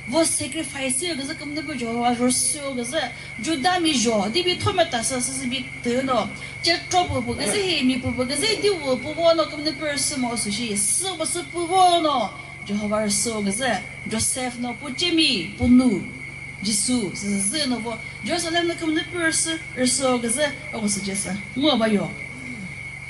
vo sacrifice yo küzü kümüne pü Jehovah rüsü yo küzü, Juda mi jo, di bi thome ta sü sü bi tü no, che tro pü pü küzü hi mi pü pü küzü di wu pü vo no kümüne pü rüsü mo sü shi, sü pü sü pü vo no, Jehovah rüsü yo küzü, Joseph no pu cemi, pu nu, Jisu, sü zü no vo, Jerusalem lü kümüne pü rüsü, rüsü yo küzü, oko sücesü, ngo ba yo.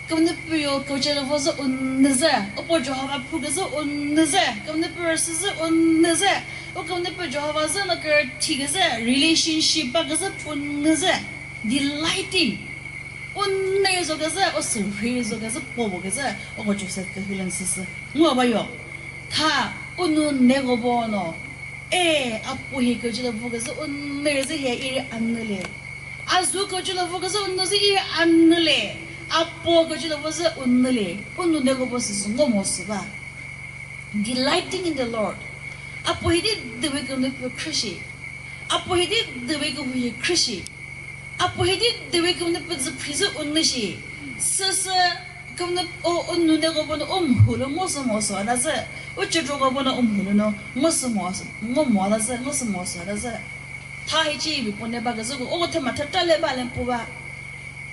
Kümüne pü yo, kühuce lü vo zü unü zü. Upo Jehovah phu küzü unü zü. Kümüne pü rüsü zü unü zü. U kümüne pü Jehovah zü no kürüthi küzü, relationship ba küzü unü zü. Delighting. Unü zo küzü, u sürhi zo küzü, pobo küzü. Oko Joseph kühü lü süsü. Ngo ba yo. Tha, unu neko bo no. E, apo hi kühuce lü vo küzü unü zü hi iri anü le. Azu kühuce lü vo küzü unü zü iri anü le. Apo kühuce lü vo zü unü le. Unu neko bo süsü ngo mo sü ba. Delighting in the Lord. Apo hi di the way kümüne pü khrishi. Apo hi di the way kümüne pü khrishi. Apo hi di the way kümüne pü zü phri zü unü shi. Süsü kümüne o, o nune ko bono o mhülü ngo sü mo sü ala zü. O chetro ko bono o mhülü no ngo sü mo sü, ngo mo ala zü, ngo sü mo sü ala zü. Tha hi chi mi pone ba küzü ko, o ko thüma thata le ba le pu ba.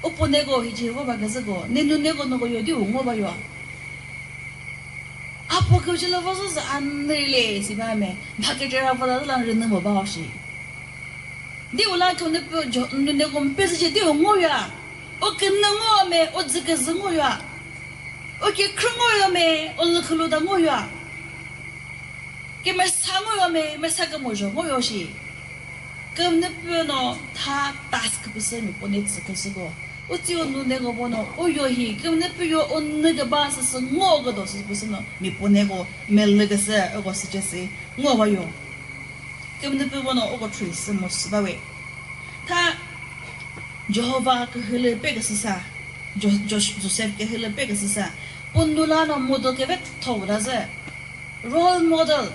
O pone ko hi chi ko ba küzü ko, ne nune ko no ko yo di u ngo ba yo. Apo kühuce lü vo zü zü anü le si ba me, mha kücera vo la zü la rünü mo ba o shi. Di u la kümüne pü jo, nune ko mpe zü ce di u ngo ya. O künü ngo me, o dzü küzü ngo ya. O kükre ngo yo me, o lükhülu da ngo yo. Kümüsa ngo yo me, mesa kümüzho ngo yo shi. Kümüne pü no tha task pü sü mi pone tsü küsü ko. U tsi u nune ko bono, u yo hi, kümüne pü yo unü küba süsü ngo küdo süsü pü sü no, mi pone ko, mülü küsü, oko sücesü, ngo ba yo. Kümüne pü bono, oko three sü mo sü ba we. Tha Jehovah kühü lü pe küsü sa, Jo-, Jo-, Joseph kühü lü pe küsü sa, pu nu la no model küvetho da zü. Role model.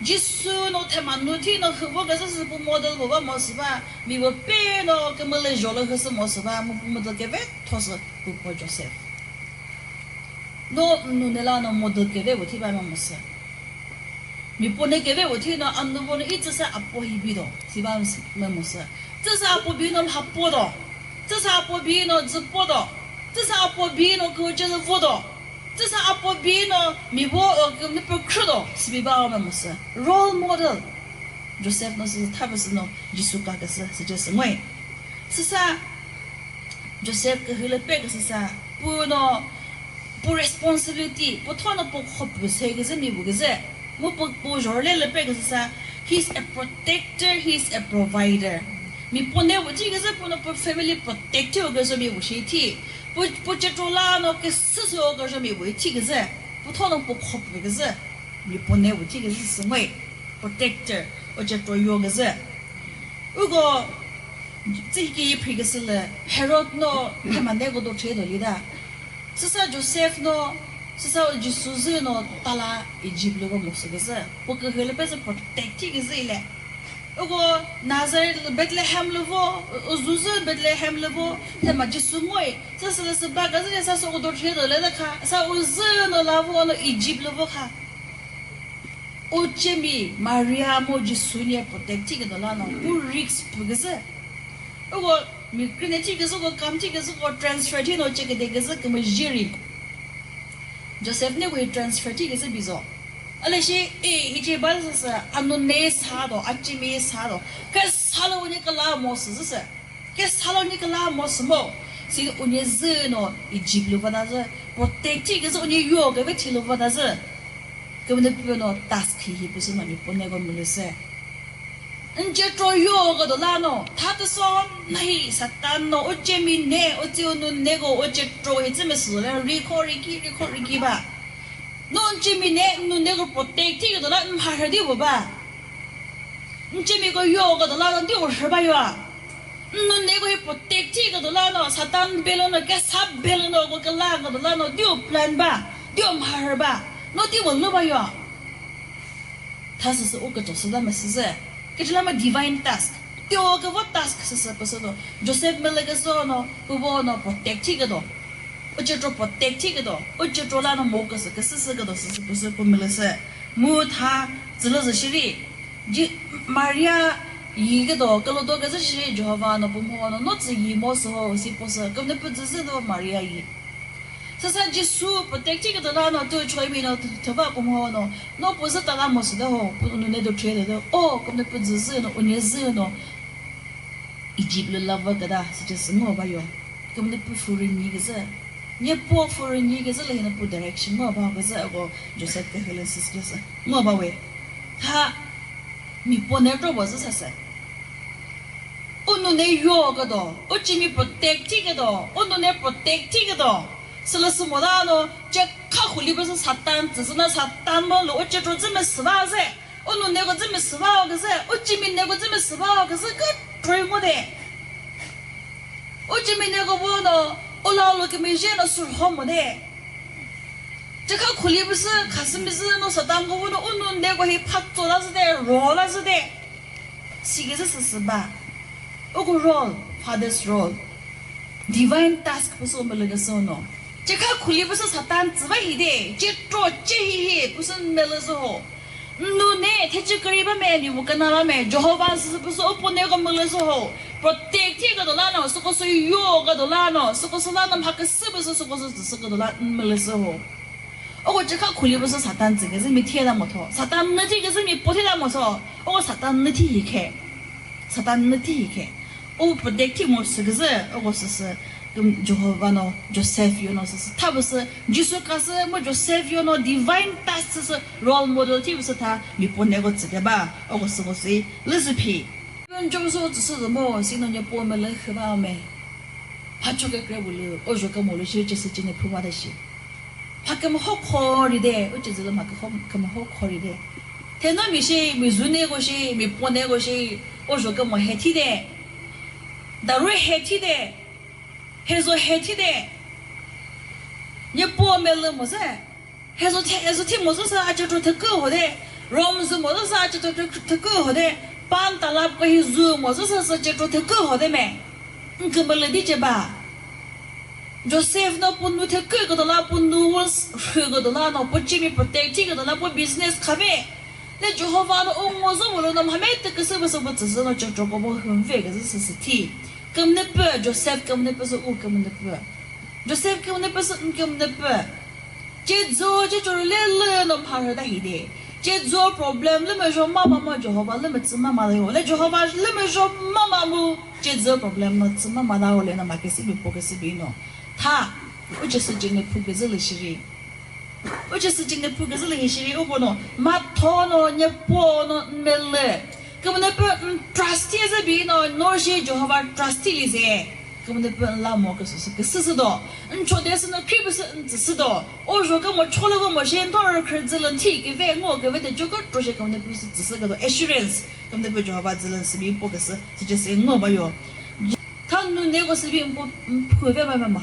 Jisu no thüma nu thi no hü vo küzü sü pu model vo ba mo sü ba, mi vo pe no kümüle jo lü hü sü mo sü ba, mu pu model küvetho sü pu po Joseph. No nune la no model küve vo thi ba mo mo sü. Mi pone küve vo thi no, anu vo no i tsüsa apo hi bi do, si ba mo sü, mo mo sü. Tsüsa apo bi no mha po do. Tsüsa apo bi no dzü po do. Tsüsa apo bi no kühuce lü vo do. Tsüsa apo bi no mi vo, ü, kümüne pü khrü do, sibi ba o me mo sü. Role model. Joseph no süsü tha pü sü no Jisu ka küsü, sücesü ngoyi. Süsa Joseph kühü lü pe küsü sa, pu no, pu responsibility, pu tho no pu kho pü se küzü mi bu küzü. Mu pu, pu zhorüle lü pe küsü sa, he's a protector, he's a provider. Mi pone vo thi küzü pu no pu family protect o küzü mi vo shi thi. Pu, pu cetro la no küsü sü o küzü mi vo thi küzü. Pu tho no pu kho pü küzü. Mi pone vo thi küzü sü ngoyi. Protector, o cetro yo küzü. Uko, tsühi ki phri küsü lü, Herod no thüma neko do thre do li da. Süsa Joseph no, süsa Jisu zü no tala Egypt lü ko mo sü küzü. Pu kühü lü pe zü protect thi küzü ile. Uko Nazareth lü Bethlehem lü vo, u zü zü Bethlehem lü vo, thüma Jisu ngoyi. Süsa lü sü ba küzü le sa so ko do thre do le da kha, sa u zü no la vo no Egypt lü vo kha. U cemi Maria mu Jisu nye protect thi küdo la no, u risk pü küzü. Uko mi krine thi küzü ko, kam thi küzü ko, transfer thi no che küde küzü kümüzhiri. Joseph ne ko hi transfer thi küzü bizo. Ale shi, e, hi che ba sü sü, anu ne sa do, a cemi sa do. Ke sa lo ne kala mo sü sü. Ke sa lo ne kala mo sü mo. Si unyi zü no Egypt lü vana zü, protect thi küzü unyi yo küve thi lü vana zü. Kümüne pü no task hi hi püsü no mi pone ko mülüsü. Nce tro yo ko do la no, tha tü so na hi Satan no, o ce mi ne, o ce unu ne ko, o ce tro hi zü me sü le, ri kho ri ki, ri kho ri ki ba. No nce mi ne, nu ne ko protect thi ko do la, mha hre di bo ba. Nce mi ko yo ko do la, ndi o hre ba yo a. Nnu ne ko hi protect thi ko do la no, Satan belo no, ke sa belo no, ko ke la ko do la no, dio plan ba, dio mhar ba, no di wo lo ba yo. Tha sü sü u ke to sü da me sü sü. Ke la ma divine task. Dio ke vo task sü sü püsü do. Joseph mele ke so no, ku vo no protect thi ke do. U ce tro protect thi ke do. U ce tro la no mo ke sü ke sü sü ke do sü sü püsü ku mele sü. Mu tha zü lo zü shiri. Ji-, Maria yi küdo, külo do küzü shi Jehovah no pumho no, no tsü yi mo sü ho, si po sü, kümüne pü zü zü no Maria yi. Sasa Jisu protect thi küdo la no, tu choi mi no, tu, tu ba pumho no, no pu zü ta la mo sü de ho, pu nu ne do chue de de, o, kümüne pü zü zü no, unye zü no, Egypt lü la va küda, sü ce sü ngo ba yo. Kümüne pü foreign yi küzü. Nye po foreign yi küzü lü hina pu direction ngo ba küzü, ako Joseph ke helen sü sü ngo ba we. Tha mi po ne tro bo zü sasü. Unu ne yo küdo, u cimi protect thi küdo, unu ne protect thi küdo. Sülü sü mo da no, ce kha khuli bü sü Satan, zü zü na Satan mo lo, u ce tro zü me sü ba zü. Unu ne ko zü me sü ba o küzü, u cimi ne ko zü me sü ba o küzü, kü troi mo de. U cimi ne ko bu no, u la lo kimi je no sur ho mo de. Ce kha khuli bü sü, khasü mi zü no Satan ko bu no, unu ne ko hi pha tso la zü de, ro la zü de. Si küzü sü sü ba. Uko role, father's role. Divine task püsü mülü küsü no. Ce kha khuli püsü Satan tsü ba hi de, ce tro ce hi hi püsü mülü zü ho. Nnu ne, thecü kari ba me, mi mu küna ba me, Jehovah sü püsü upo ne ko mülü zü ho. Protect thi küdo la no, süko sü yo küdo la no, süko sü la no mha küsü püsü süko sü tsü sü küdo la mülü zü ho. Oko ce kha khuli püsü Satan tsü küzü mi thie la mo tho. Satan nü thi küzü mi po thie la mo tho. Oko Satan nü thi hi khe. Satan nü thi hi khe. O protect thi mo sü küzü, oko sü sü, küm, Jehovah no, Joseph yo no sü sü. Tha püsü, Jisu ka sü, mo Joseph yo no, divine task sü sü, role model thi püsü tha, mi po ne ko tsü küba, oko sü ko sü, lü sü phi. Pün jong so tsü sü mo, si no nye po me lü khü ba me. Pha cho ke kre bu lü, o jo ke mo lü shi, ce sü cine phu ba de shi. Pha kümüho khori de, u cizü lü ma kükho-, kümüho khori de. Theno mi shi, mi zü ne ko shi, mi po ne ko shi, o zho kümü he thi de. Daru he thi de. He zo he thi de. Nye po me lü mo se. He zo thi, he zo thi mo zo sa a ce tro thekü ho de. Rom zü mo zo sa a ce tro thekü ho de. Pan talap ko hi zü mo zo sa sa ce tro thekü ho de me. Nkümü lü di ce ba. Joseph no punu thekü küdo la, punu was rhü küdo la no, pu cimi protect thi küdo la, pu business khave. Le Jehovah no u ngo zo mu lo no mhame tü küsü püsü pü tsüsü no chotro ko bo hüm ve küzü sü sü thi. Kümüne pü, Joseph kümüne pü sü u kümüne pü. Joseph kümüne pü sü n kümüne pü. Cedzo, cecho lü lü no mharhü ta hi de. Cedzo problem lü mü zho mama mo Jehovah lü mü tsü mama de ho. Le Jehovah lü mü zho mama mu cedzo problem no tsü mama da ho le no ma kesi bi po kesi bi no. Tha, u ce sü cine phu küzü lü shiri. U ce sü cine phu küzü lü hi shiri u bo no. Ma tho no, nye po no, me lü. Kümüne pü, mm, trust ye ze bi no, no shi Jehovah trust li ze. Kümüne pü la mo küsü sü küsü sü do. Ncho de sü no kri pü sü ntsü sü do. O jo kü mo cho le ko mo she ndo ro kre zü lü nthi ki ve ngo kü ve de jo kü tro she kümüne pü sü tsü sü kü do. Assurance. Kümüne pü Jehovah zü lü sü bi po küsü sü ce sü ngo ba yo. Tha nu ne ko sü bi mpo, mpo ve ba ma ma.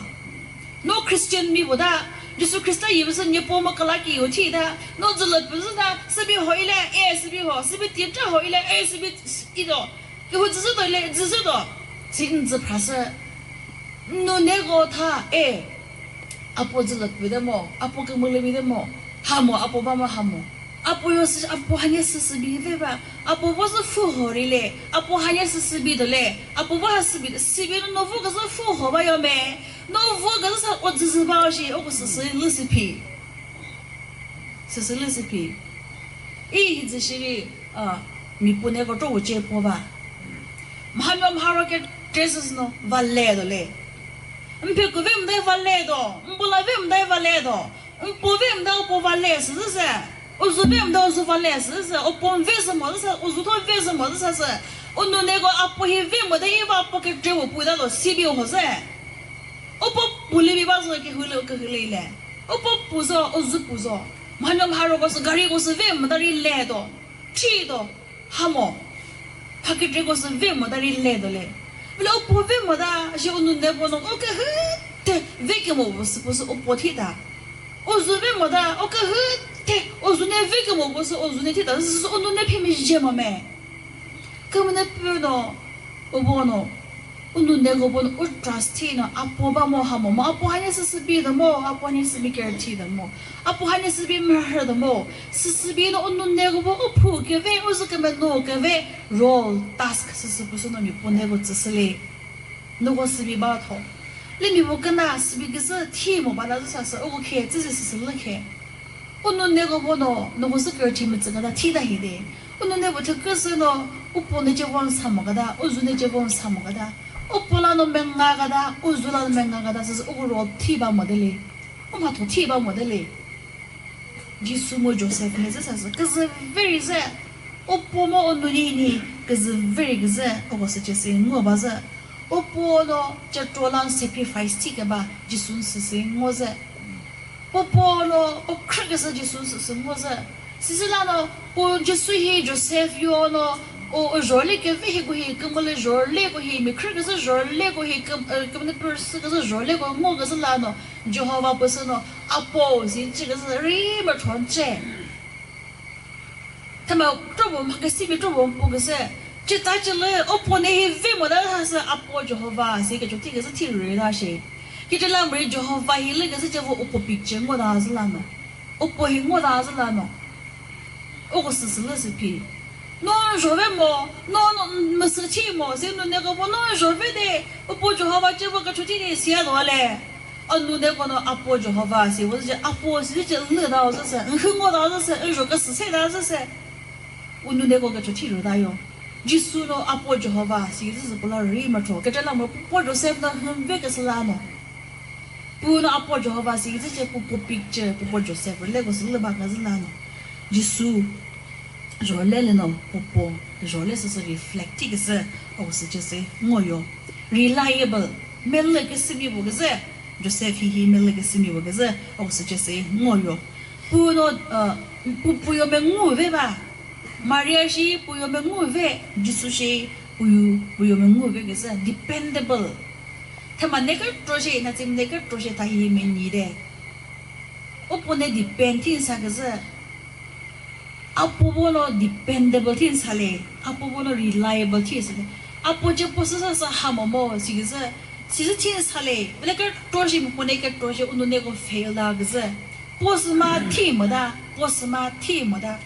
No Christian mi bo da, Jisu Khrista yi pü sü nye po mo kala ki yo thi da, no zü lü pü zü da, sü bi ho ile, e sü bi ho, sü bi ti tra ho ile, e sü bi i do. Kihü zü zü do le, zü zü do. Si n zü phra sü. Nu ne ko tha, e. Apo zü lü pü de mo, apo kümülü bi de mo. Ha mo, apo ba mo, ha mo. Apo yo sü, apo hanye sü sü bi ve ba. Apo bo zü fu ho ri le. Apo hanye sü sü bi do le. Apo bo ha sü bi, sü bi no vo kü zü fu ho ba yo me. No vo kü zü sa o zü zü ba o shi, o kü sü sü lü sü phi. Sü sü lü sü phi. I hi zü shiri, a, mi pu ne ko tro wu che po ba. Mha no mha ro ke dresses no va le do le. Mphe ku ve mdai vale do, mbula ve mdai vale do, mpo ve mdai upo vale sü se, uzu ve mdai uzu vale sü se, upo ve sü mo se, uzu tho ve sü mo se se, unu neko apo hi ve mo de iva apo ke trevo pu da lo sibi ho se. Upo puli bi ba zo ke hule ke hule le. Upo pu zo, uzu pu zo. Mhanyom haro ko sü gari ko sü ve mdai ri le do, thi do. Hamo, phakütri ko sü ve mo ta ri le do le. Vile upo ve mo ta, shi unu ne bono, o ke hü te ve ke mo bo sü po sü upo thi ta. Uzu ve mo ta, o ke hü te, uzu ne ve ke mo bo sü uzu ne thi ta, sü unu ne phi mi je mo me. Kümüne pü no, u bono. Unu neko bono u trust thi no, apo ba mo hamo mo, apo hani sü sü bi da mo, apo hani sü mi care thi da mo, apo hani sü bi mürhü da mo, sü sü bi no unu neko bo u phu ke ve, u zü ke me no ke ve, role, task sü sü pü sü no mi po neko tsü sü le. Neko sü bi ba tho. Le mi bo kena sü bi ke zü thi mo ba la zü sa sü, u ko khe, tsü sü sü sü le khe. Unu neko bono, neko sü kürüchi mütsü kata thi ta hi de. Unu neko thükü sü no, upo ne che von sa mo kata, uzu ne che von sa mo kata. Upo la no menga kata, uzu la no menga kata, sü sü uko ro thi ba mo de le. U ma tho thi ba mo de le. Jisu mo Joseph ne zü sa sü, küzü veri zü. Upo mo unu ni ni, küzü veri küzü, uko sü che sü ngo ba zü. Upo no, che tro la sacrifice thi ke ba, Jisu sü sü ngo zü. Pu po no, pu khrü küsü Jisu sü sü ngo zü. Sisi la no, pu Jisu hi Joseph yo no, o, o jorle ke ve hi ko hi, kümüle jorle ko hi, mi khrü küsü jorle ko hi, küm, eh, kümüle pürsü küsü jorle ko ngo küsü la no, Jehovah püsü no, apo si chi küsü ri mü thon che. Thüma trouble mha küsimi trouble pu küsü. Chita chilü upo ne hi ve mo ta sa sü apo Jehovah si kücho thi küsü thi rü ta shi. Kiti la mri Jehovah hi lü küsü che vo upo picture ngo ta zü la no. Upo hi ngo ta zü la no. Uko sü sü lü sü phi. No jove mo, no, no, mü sü thi mo, si no neko bo no jove de, upo Jehovah che vo kücho thi de sia do le. Anu neko no apo Jehovah si, wo zü apo si zü lü da wo zü se, nhü ngo da wo zü se, njo ka sü se da zü se. Unu neko kücho thi rü da yo. Jisu no apo Jehovah si zü zü pula ri ma tho. Kete la mo pu po Joseph no hüm ve küsü la no. Pu no apo Jehovah si zü che pu po picture, pu po Joseph le ko sü lü ba küsü la no. Jisu Jorle lüno popo, jorle süsü reflect thi küsü, o süce sü ngoyo. Reliable, melü küsümi bu küzü, Joseph hihi melü küsümi bu küzü, o süce sü ngoyo. Puno, uh, pu, puyo me ngu ve ba, Maria shi puyo me ngu ve, Jisu shi puyo, puyo me ngu ve küzü, dependable. Thüma ne kükro shi, na tsim ne kükro shi tha hihi me nyi de. Upo ne depend thin sa küzü. Apo bo no dependable thin sa le. Apo bo no reliable thin sa le. Apo ce po sü sa sa ha mo mo si küzü. Si sü thin sa le. Bele kükro shi mo ne kükro shi unu ne ko fail da küzü. Po sü ma thi mo da. Po sü ma thi mo da.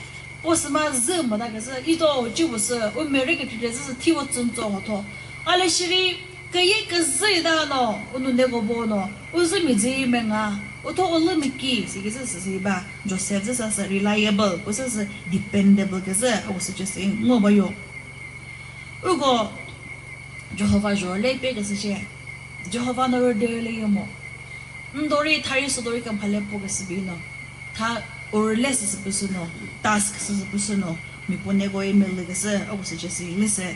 Po sü ma zü mo da küzü. Ito ci bu sü. U mere ke thi de zü thi wo tsün tso ho tho. Ale shiri Küyi küzü ita no, unu neko bo no, uzü mi zü menga, utho ulü mi ki, si küzü sü si ba, Joseph zü sa sü reliable, küzü sü dependable küzü, o süce sü ngo ba yo. Uko, Jehovah jorle pe küzü ce, Jehovah no rode le yo mo. Ndori thari sodori kümphale po küsü bi no. Tha urle süsü püsü no. Task süsü püsü no. Mi po neko email lü küsü, o küsü ce sü lü se.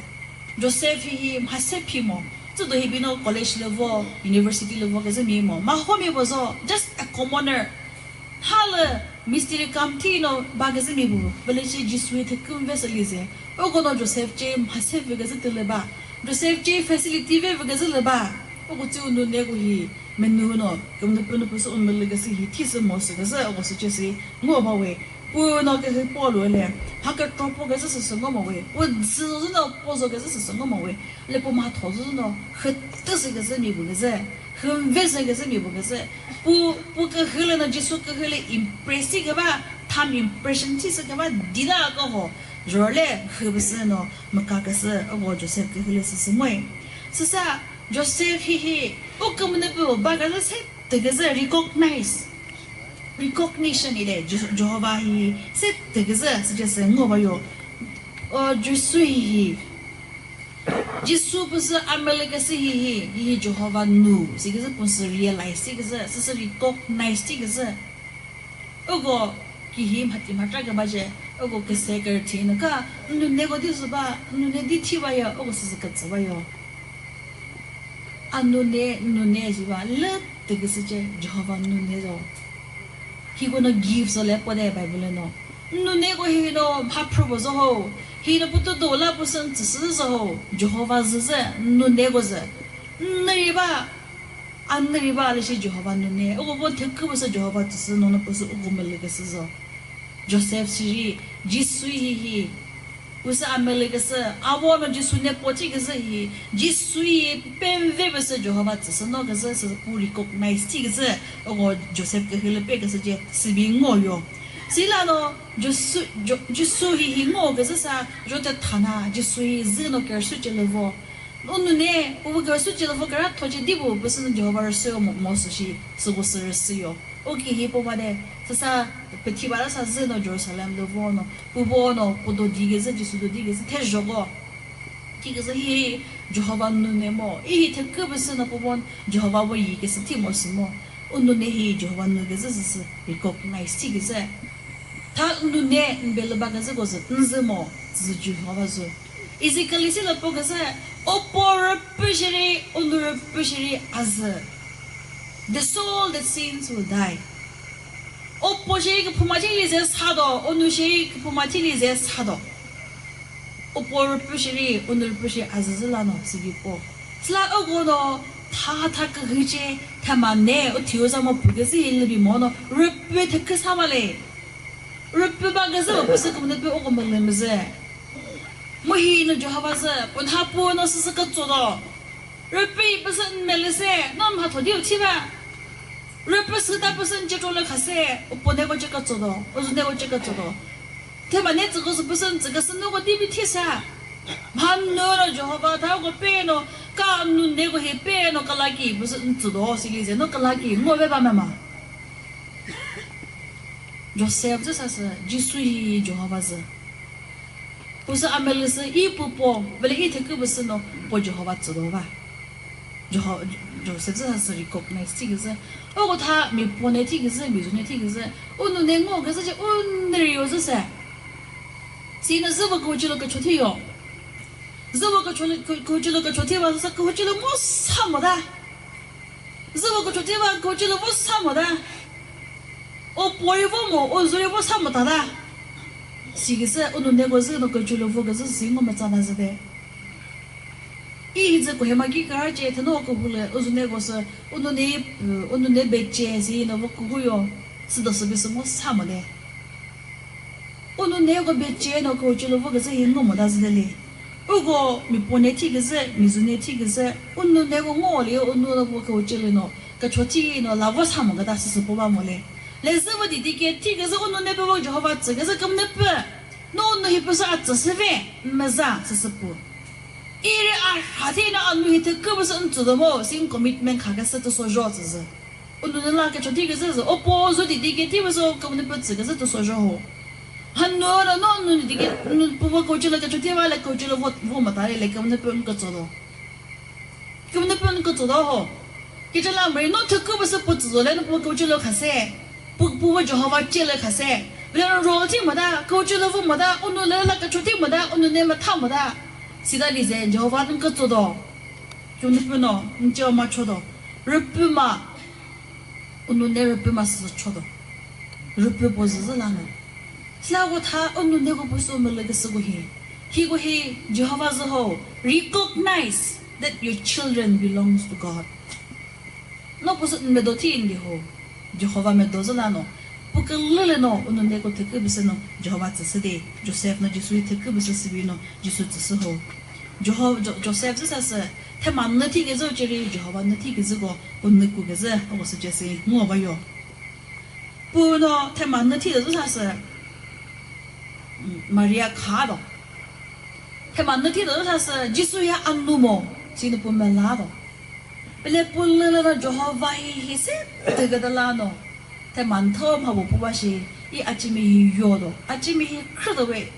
Joseph hihi mhase phi mo. Tsüdo hi bi no college level, university level küzü mi mo. Ma ho mi bozo, just a commoner. Tha lü mystery kam thi no ba küzü mi bu. Village Jisu hi thüküm ve sü lize. Uko no Joseph ce mhase ve küzü tü lü ba. Joseph ce facility ve ve küzü lü ba. Uko tsü unu neko hi. Menu no, kümüzü pünü püsü umülü küsü hi, thisü mosü küsü, o süce sü ngo ba we. Pu no kühi po lü le, ha kükro po küsü süsü ngo ma we. Pu zü zü no po zo küsü süsü ngo ma we. Le pu ma tho zü no, hütü sü küsü mi bu küsü. Hümve sü küsü mi bu küsü. Pu, pu kühi lü no, Jisu kühi lü impress thi küba, tham impression thi sü küba, dida ko ho. Jorle, hübsü no, müka küsü, o Joseph kühi lü süsü ngo e. Süsa, Joseph hihi, u kümüne pü ba küzü se tüküzü recognize. Recognition ile Je-, Jehovah hihi se tüküzü süce sü ngo ba yo. O Jisu hihi. Jisu püsü amülü küsü hihi, hihi Jehovah nu, si küsü püsü realize thi küsü, süsü recognize thi küsü. Uko kihi mhati mhatra kübace, uko küse kürüthi nü ka, nune ko di zü ba, nune di thi ba yo, uko süsü kütsü ba yo. A nune, nune zi ba, lü tü küsü ce, Jehovah nune zo. Hiko no give zo le pode Bible no. Nune ko hi no mha phrü bo zo ho. Hi no putu do la pusu n tsüsü zo ho. Jehovah zü zü, nune ko zü. Nne ri ba, a nne ri ba le shi Jehovah nune. Uko bo thekü bo sü Jehovah tsüsü no no pusu uko mülü küsü zo. Joseph shiri, Jisu hihi. Püsü amülü küsü, a vo no Jisu ne po thi küsü hi, Jisu hi pemve püsü Jehovah tsüsü no küsü sü pu recognize thi küsü, uko Joseph kühülü pe küsü ce sübi ngo yo. Sila no Jisu, Jo-, Jisu hihi ngo küsü sa, jote thana, Jisu hi zü no kürüsü celü vo. Unune, ubu kürüsü celü vo kürü thoce di bu, püsü no Jehovah rüsü yo mo, mo sü shi, süko sü rüsü yo. O kihi po bade, süsa püthi bara sa zü no Jerusalem lü vo no, pu vo no, pu do di küzü, Jisu do di küzü, the joko. Thi küzü hi Jehovah nune mo, i hi thekü püsü no pu vo Jehovah vo yi küsü thi mo sü mo. U nune hi Jehovah nu küzü zü sü recognize thi küzü. Tha nune n belü ba küzü ko zü, n zü mo, zü Jehovah zü. Ezekiel isi lü po küzü, o po rüpü shiri, u nu rüpü shiri a zü. The soul that sins will die. O po shiri küphuma thili ze sa do, u nu shiri küphuma thili ze sa do. U po rüpü shiri, u nu rüpü shiri a zü zü la no, sübi po. Süla uko no, tha tha kühüce, thüma ne, u thiu za mo pü küzü hi lübi mo no, rüpü thekü sa ma le. Rüpü ba küzü mo püsü kümüne pü uko mülü müzü. Mu hi no Jehovah zü, pü nha pu no süsü kütso do. Rüpü püsü n melü se, no mha thodi u thi ba. Rüpü sü ta püsü n cetro lü kha se, u po ne ko ce kütso do, u zu ne ko ce kütso do. Thüma ne tsüko sü püsü n tsüko sü no ko di bi thi sa. Mha no no Jehovah tha ko pe no, ka nu ne ko hi pe no ka lucky püsü n tsü do, sili ze no ka lucky ngo ve ba mema. Joseph zü sa sü, Jisu hi Jehovah zü. Püsü a melü sü i pu po, vele i thekü püsü no, po Jehovah tsü do ba. Jeho-, Joseph zü sa sü recognize thi küzü. Uko tha mi po ne thi küzü, mi zu ne thi küzü. U nu ne ngo küzü ce, u ne ri yo zü se. Si no zü vo kühuci lü kücho thi yo. Zü vo kücho lü, kü-, kühuci lü kücho thi ba, sa kühuci lü mo sa mo da. Zü vo kücho thi ba, kühuci lü mo sa mo da. O po ri vo mo, o zu ri vo sa mo ta da. Si küzü, u nu ne ko zü no kücho lü vo küzü si ngo mütsa na zü de. I hi zü kohima ki kara ce thüno kühu lü, u zu ne ko sü, u nu ne, u nu ne be ce si no vo kühu yo, sü do sü bi sü mo sa mo de. U nu ne ko be ce no kühuci lü vo küzü hi ngo mo da zü de le. Uko mi po ne thi küzü, mi zu ne thi küzü, u nu ne ko ngo le, u nu ne ko kühuci lü no, kücho thi no, la vo sa mo küta sü sü po ba mo le. Le zü vo didi ke thi küzü, u nu ne pü vo Jehovah tsü küzü kümüne pü. No u nu hi püsü a tsü sü ve, meza sü sü pu. I ri a rha thi no a nu hi thekü püsü n tsü do mo, si n commitment kha küsü tüso zho tsü zü. U nu ne la kücho thi küzü zü, o po zu didi ke thi püsü kümüne pü tsü küzü tüso zho ho. Ha no no no nu didi ke, nu pu vo kücho lü kücho thi va le kücho lü vo, vo ma ta le le kümüne pü n kütso do. Kümüne pü n kütso do ho. Kicela mri no thekü püsü pu tsü zo le no pu kücho lü kha se. Pu, pu vo Jehovah ce lü kha se. Vele no role thi ma da, kücho lü vo ma da, u nu le la kücho thi ma da, u nu ne ma tha ma da. Sida li ze Jehovah n kütso do. Kümüne pü no n ce ma cho do. Rüpü ma. U nu ne rüpü ma sü cho do. Rüpü po zü zü la no. Süla ko tha u nu ne ko püsü mülü küsü ko hi. Hi ko hi Jehovah zü ho. Recognize that your children belongs to God. No püsü n medo thi n di ho. Jehovah medo zü la no. Pu külü le no u nu ne ko thekü püsü no Jehovah tsü sü de. Joseph no Jisu hi thekü püsü sübi no Jisu tsü sü ho. Jeho-, Jo-, Joseph zü sa sü thüma nü thi küzü ceri Jehovah nü thi küzü ko pu nü ku küzü ko sü ce sü ngo ba yo. Pu no thüma nü thi küzü sa sü, mm, Maria kha do. Thüma nü thi küzü sa sü Jisu ya a nu mo, si no pu mela do. Pele pu lü lü no Jehovah hi hi se tü küta la no. Thüma n tho mha bu pu ba shi, i a cimi hi yo do. A cimi hi khrü do we.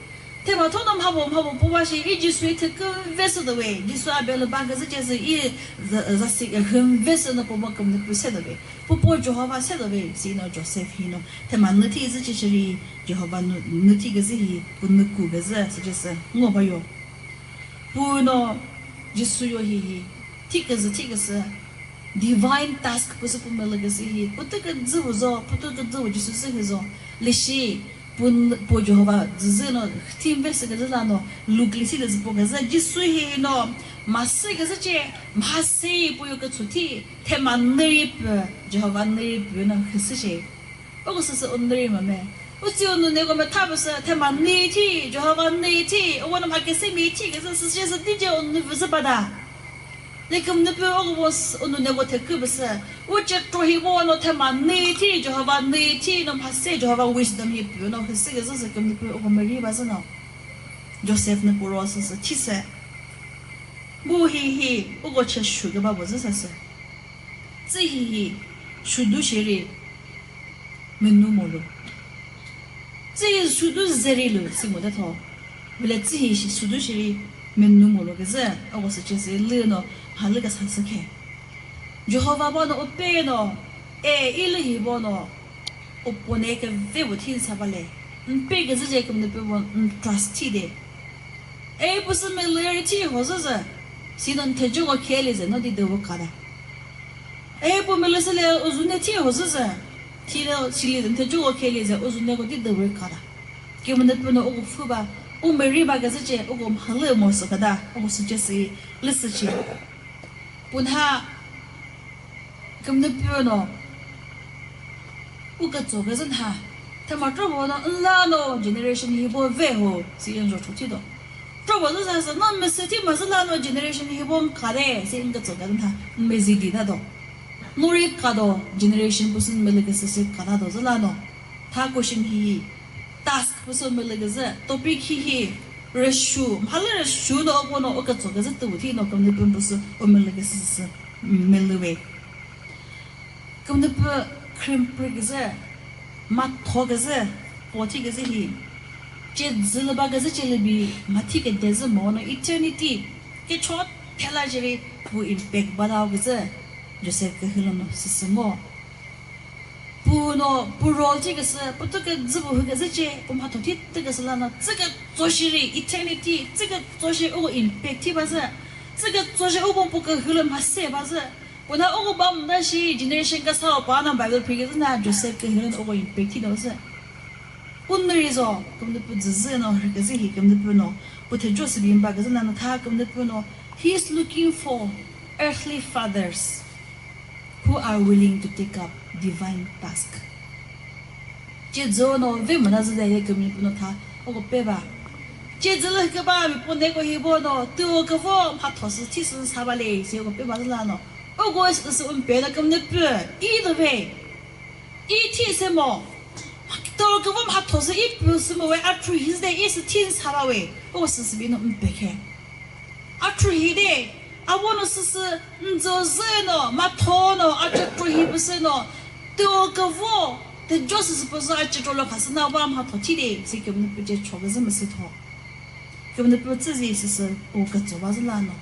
Thüma thono mhabo mhabo pü ba shi, i Jisu i thekü ve sü do ve, Jisu a belü ba küzü ce sü i za-, zasi, e, hüm ve sü no pü mo kümüzü pü se do ve. Pü po Jehovah se do ve, si no Joseph hi no. Thüma nü thi zü ce shiri, Jehovah nü, nü thi küzü hi, pü nü ku küzü, sü ce sü, ngo ba yo. Pü no, Jisu yo hi hi, thi küzü, thi küzü, divine task pü sü pü mülü küzü hi, pü tü küzü vü zo, pü tü küzü vü Jisu zü hi zo, lü shi, Pun-, pü Jehovah zü zü no thim ve sü küzü la no, lukli si lü zü pü küzü, Jisu hi no, mhase küzü ce, mhase pü yo kütsü thi, thüma nüri pü, Jehovah nüri pü no hüsü shi. O küsü sü o nüri ma me. U tsi o nü neko me tha pü sü, thüma nüri thi, Jehovah nüri thi, o no mha küsü mi thi küzü sü ce sü di ce o nü vü zü pa da. Ne kümüzü pü o kübo s-, o nü neko thekü pü sü. U ce tro hi bo no thüma nüri thi, Jehovah nüri thi, no mhase Jehovah wisdom hi pü no hüsü küzü sü kümüzü pü o kümüri ba zü no. Joseph nü pü ro sü sü thi sü. Bu hi hi, u ko che shu küba bo zü sa sü. Tsü hi hi, shu du shiri. Menu molu. Tsühi sudu zeri lü si ngo de tho. Vele tsühi shi sudu shiri menu molu küzü, oko sü ce sü lü no, ha lü küsa sü khe. Jehovah bo no, u pe no, e, i lü hi bo no, u po ne küve bu thin sa ba le. N pe küzü ce kümüzü pü bo, n trust thi de. E, pü sü mülü ri thi ho zü zü. Si no n thejoko khe li zü, no di de vo ka da. E, pü mülü sü le uzune thi ho zü zü. Thi le sili zü, thejoko khe li zü, uzune ko di de vo ka da. Kümüzü pü no uko fü ba, u meri ba küzü ce, uko mhalü mo sü ka da, uko sü ce sü, lü sü ce. Pü nha, kümüzü pü no, u kütso küzü nha. Thüma tro bo no, n la no, generation hi bo ve ho, si yün zho cho thi do. Tro bo zü sa sü, no mese thi ma zü la no generation hi bo n ka de, si n kütso küzü nha, n mezi di da do. No ri ka do, generation pü sü n mülü küsü sü ka da do zü la no. Tha question hi, task pü sü u mülü küzü, topic hi hi, rüshu, mhalü rüshu no o bo no o kütso küzü tü thi no kümüzü pü pü sü u mülü küsü sü, mülü ve. Kümüzü pü khrimpri küzü, matho küzü, pothi küzü hi. Ce zülü ba küzü celübi mathi küde zü mo no eternity. Ke chot thela jiri bu impact ba dao küzü. Joseph kühü lü no süsü ngo. Pü no, pü role thi küsü, pü tü küzü bu hü küzü ce, pü matho thi tü küsü la no, tsü kütso shiri eternity, tsü kütso shi u impact thi ba zü. Tsü kütso shi u pü kühü lü mhase ba zü. Pü na uko ba müta shi generation küsa o pa na Bible phri küzü na Joseph kühü lü uko impact thi do sü. Pü nü ri zo, kümüzü pü zü zü no rhü küzü hi kümüzü pü no. Pü thejo sü bimba küzü na no tha kümüzü pü no. He is looking for earthly fathers who are willing to take up divine task. Cezü no ve müna zü de ye kümüzü pü no tha, uko pe ba. Cezü lü küba mi pü neko hi bo no, tüo küvo mhatho sü thi sü sa ba le, si uko pe ba zü la no. Uko sü sü un pe na kümüzü pü, i do ve. I thi se mo. Tüo küvo mhatho sü i pü sü mo ve a tru hi zü de i sü thi sa ba ve. Uko sü sü bi no un pe khe. A tru hi de, a vo no süsü, ndzo zü no, matho no, a cetro hi pü sü no, tüo küvo, thejo süsü pü sü a cetro lü khasü na va mhatho thi de, si kümüzü pü ce cho küzü mü sü tho. Kümüzü pü tsü zi süsü, u kütso ba zü la no.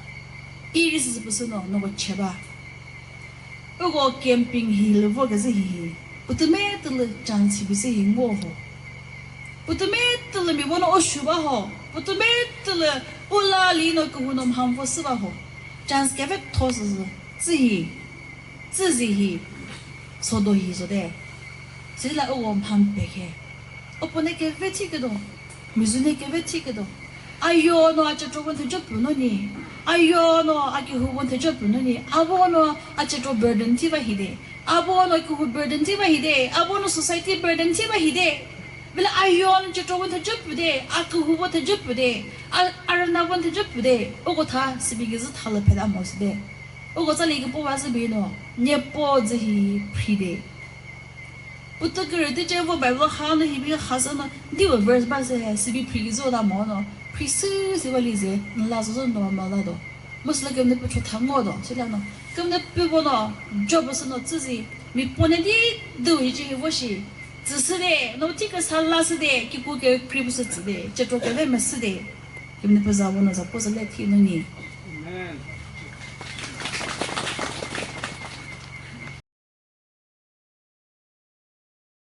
I ri süsü pü sü no, no ko che ba. Uko camping hi lü vo küzü hihi. Pütüme tülü chance hi püsü hi ngo ho. Pütüme tülü mi vo no o shu ba ho. Pütüme tülü u la li no kühu no mham vo sü ba ho. Chance küve tho sü sü. Tsü hi. Tsü zi hi. Sodo hi so de. Sila uko mham pekhe. Upo ne küve thi küdo. Mizune küve thi küdo. Ayo no a cetro von thejo pü no ni. Ayo no a kühu von thejo pü no ni. Avo no a cetro burden thi va hi de. Avo no kühu burden thi va hi de. Avo no society burden thi va hi de. Vele ayo no cetro von thejo pü de. A kühu von thejo pü de. A, a rüna von thejo pü de. Uko tha sibi küzü tha lü pheda mo si de. Uko tsali küpo va sibi no. Nyepo zü hi phri de. Pütü kürü tüce vo Bible ha no hibi ha sü no, di vo verse ba se, sibi phri lizo da mo no, phri sü si va lize, nla zo zo no ma la do. Musla kümüzü pü chotha ngo do, sila no. Kümüzü pü vo no, Job sü no tsüzi, mi pone di du hi ji hi vo shi. Tsüsü de, no thi küsa la sü de, kiku ke kri pü sü tsü de, cetro ke le mesü de. Kimne pü za vo no za po sü le thi no ni. Amen.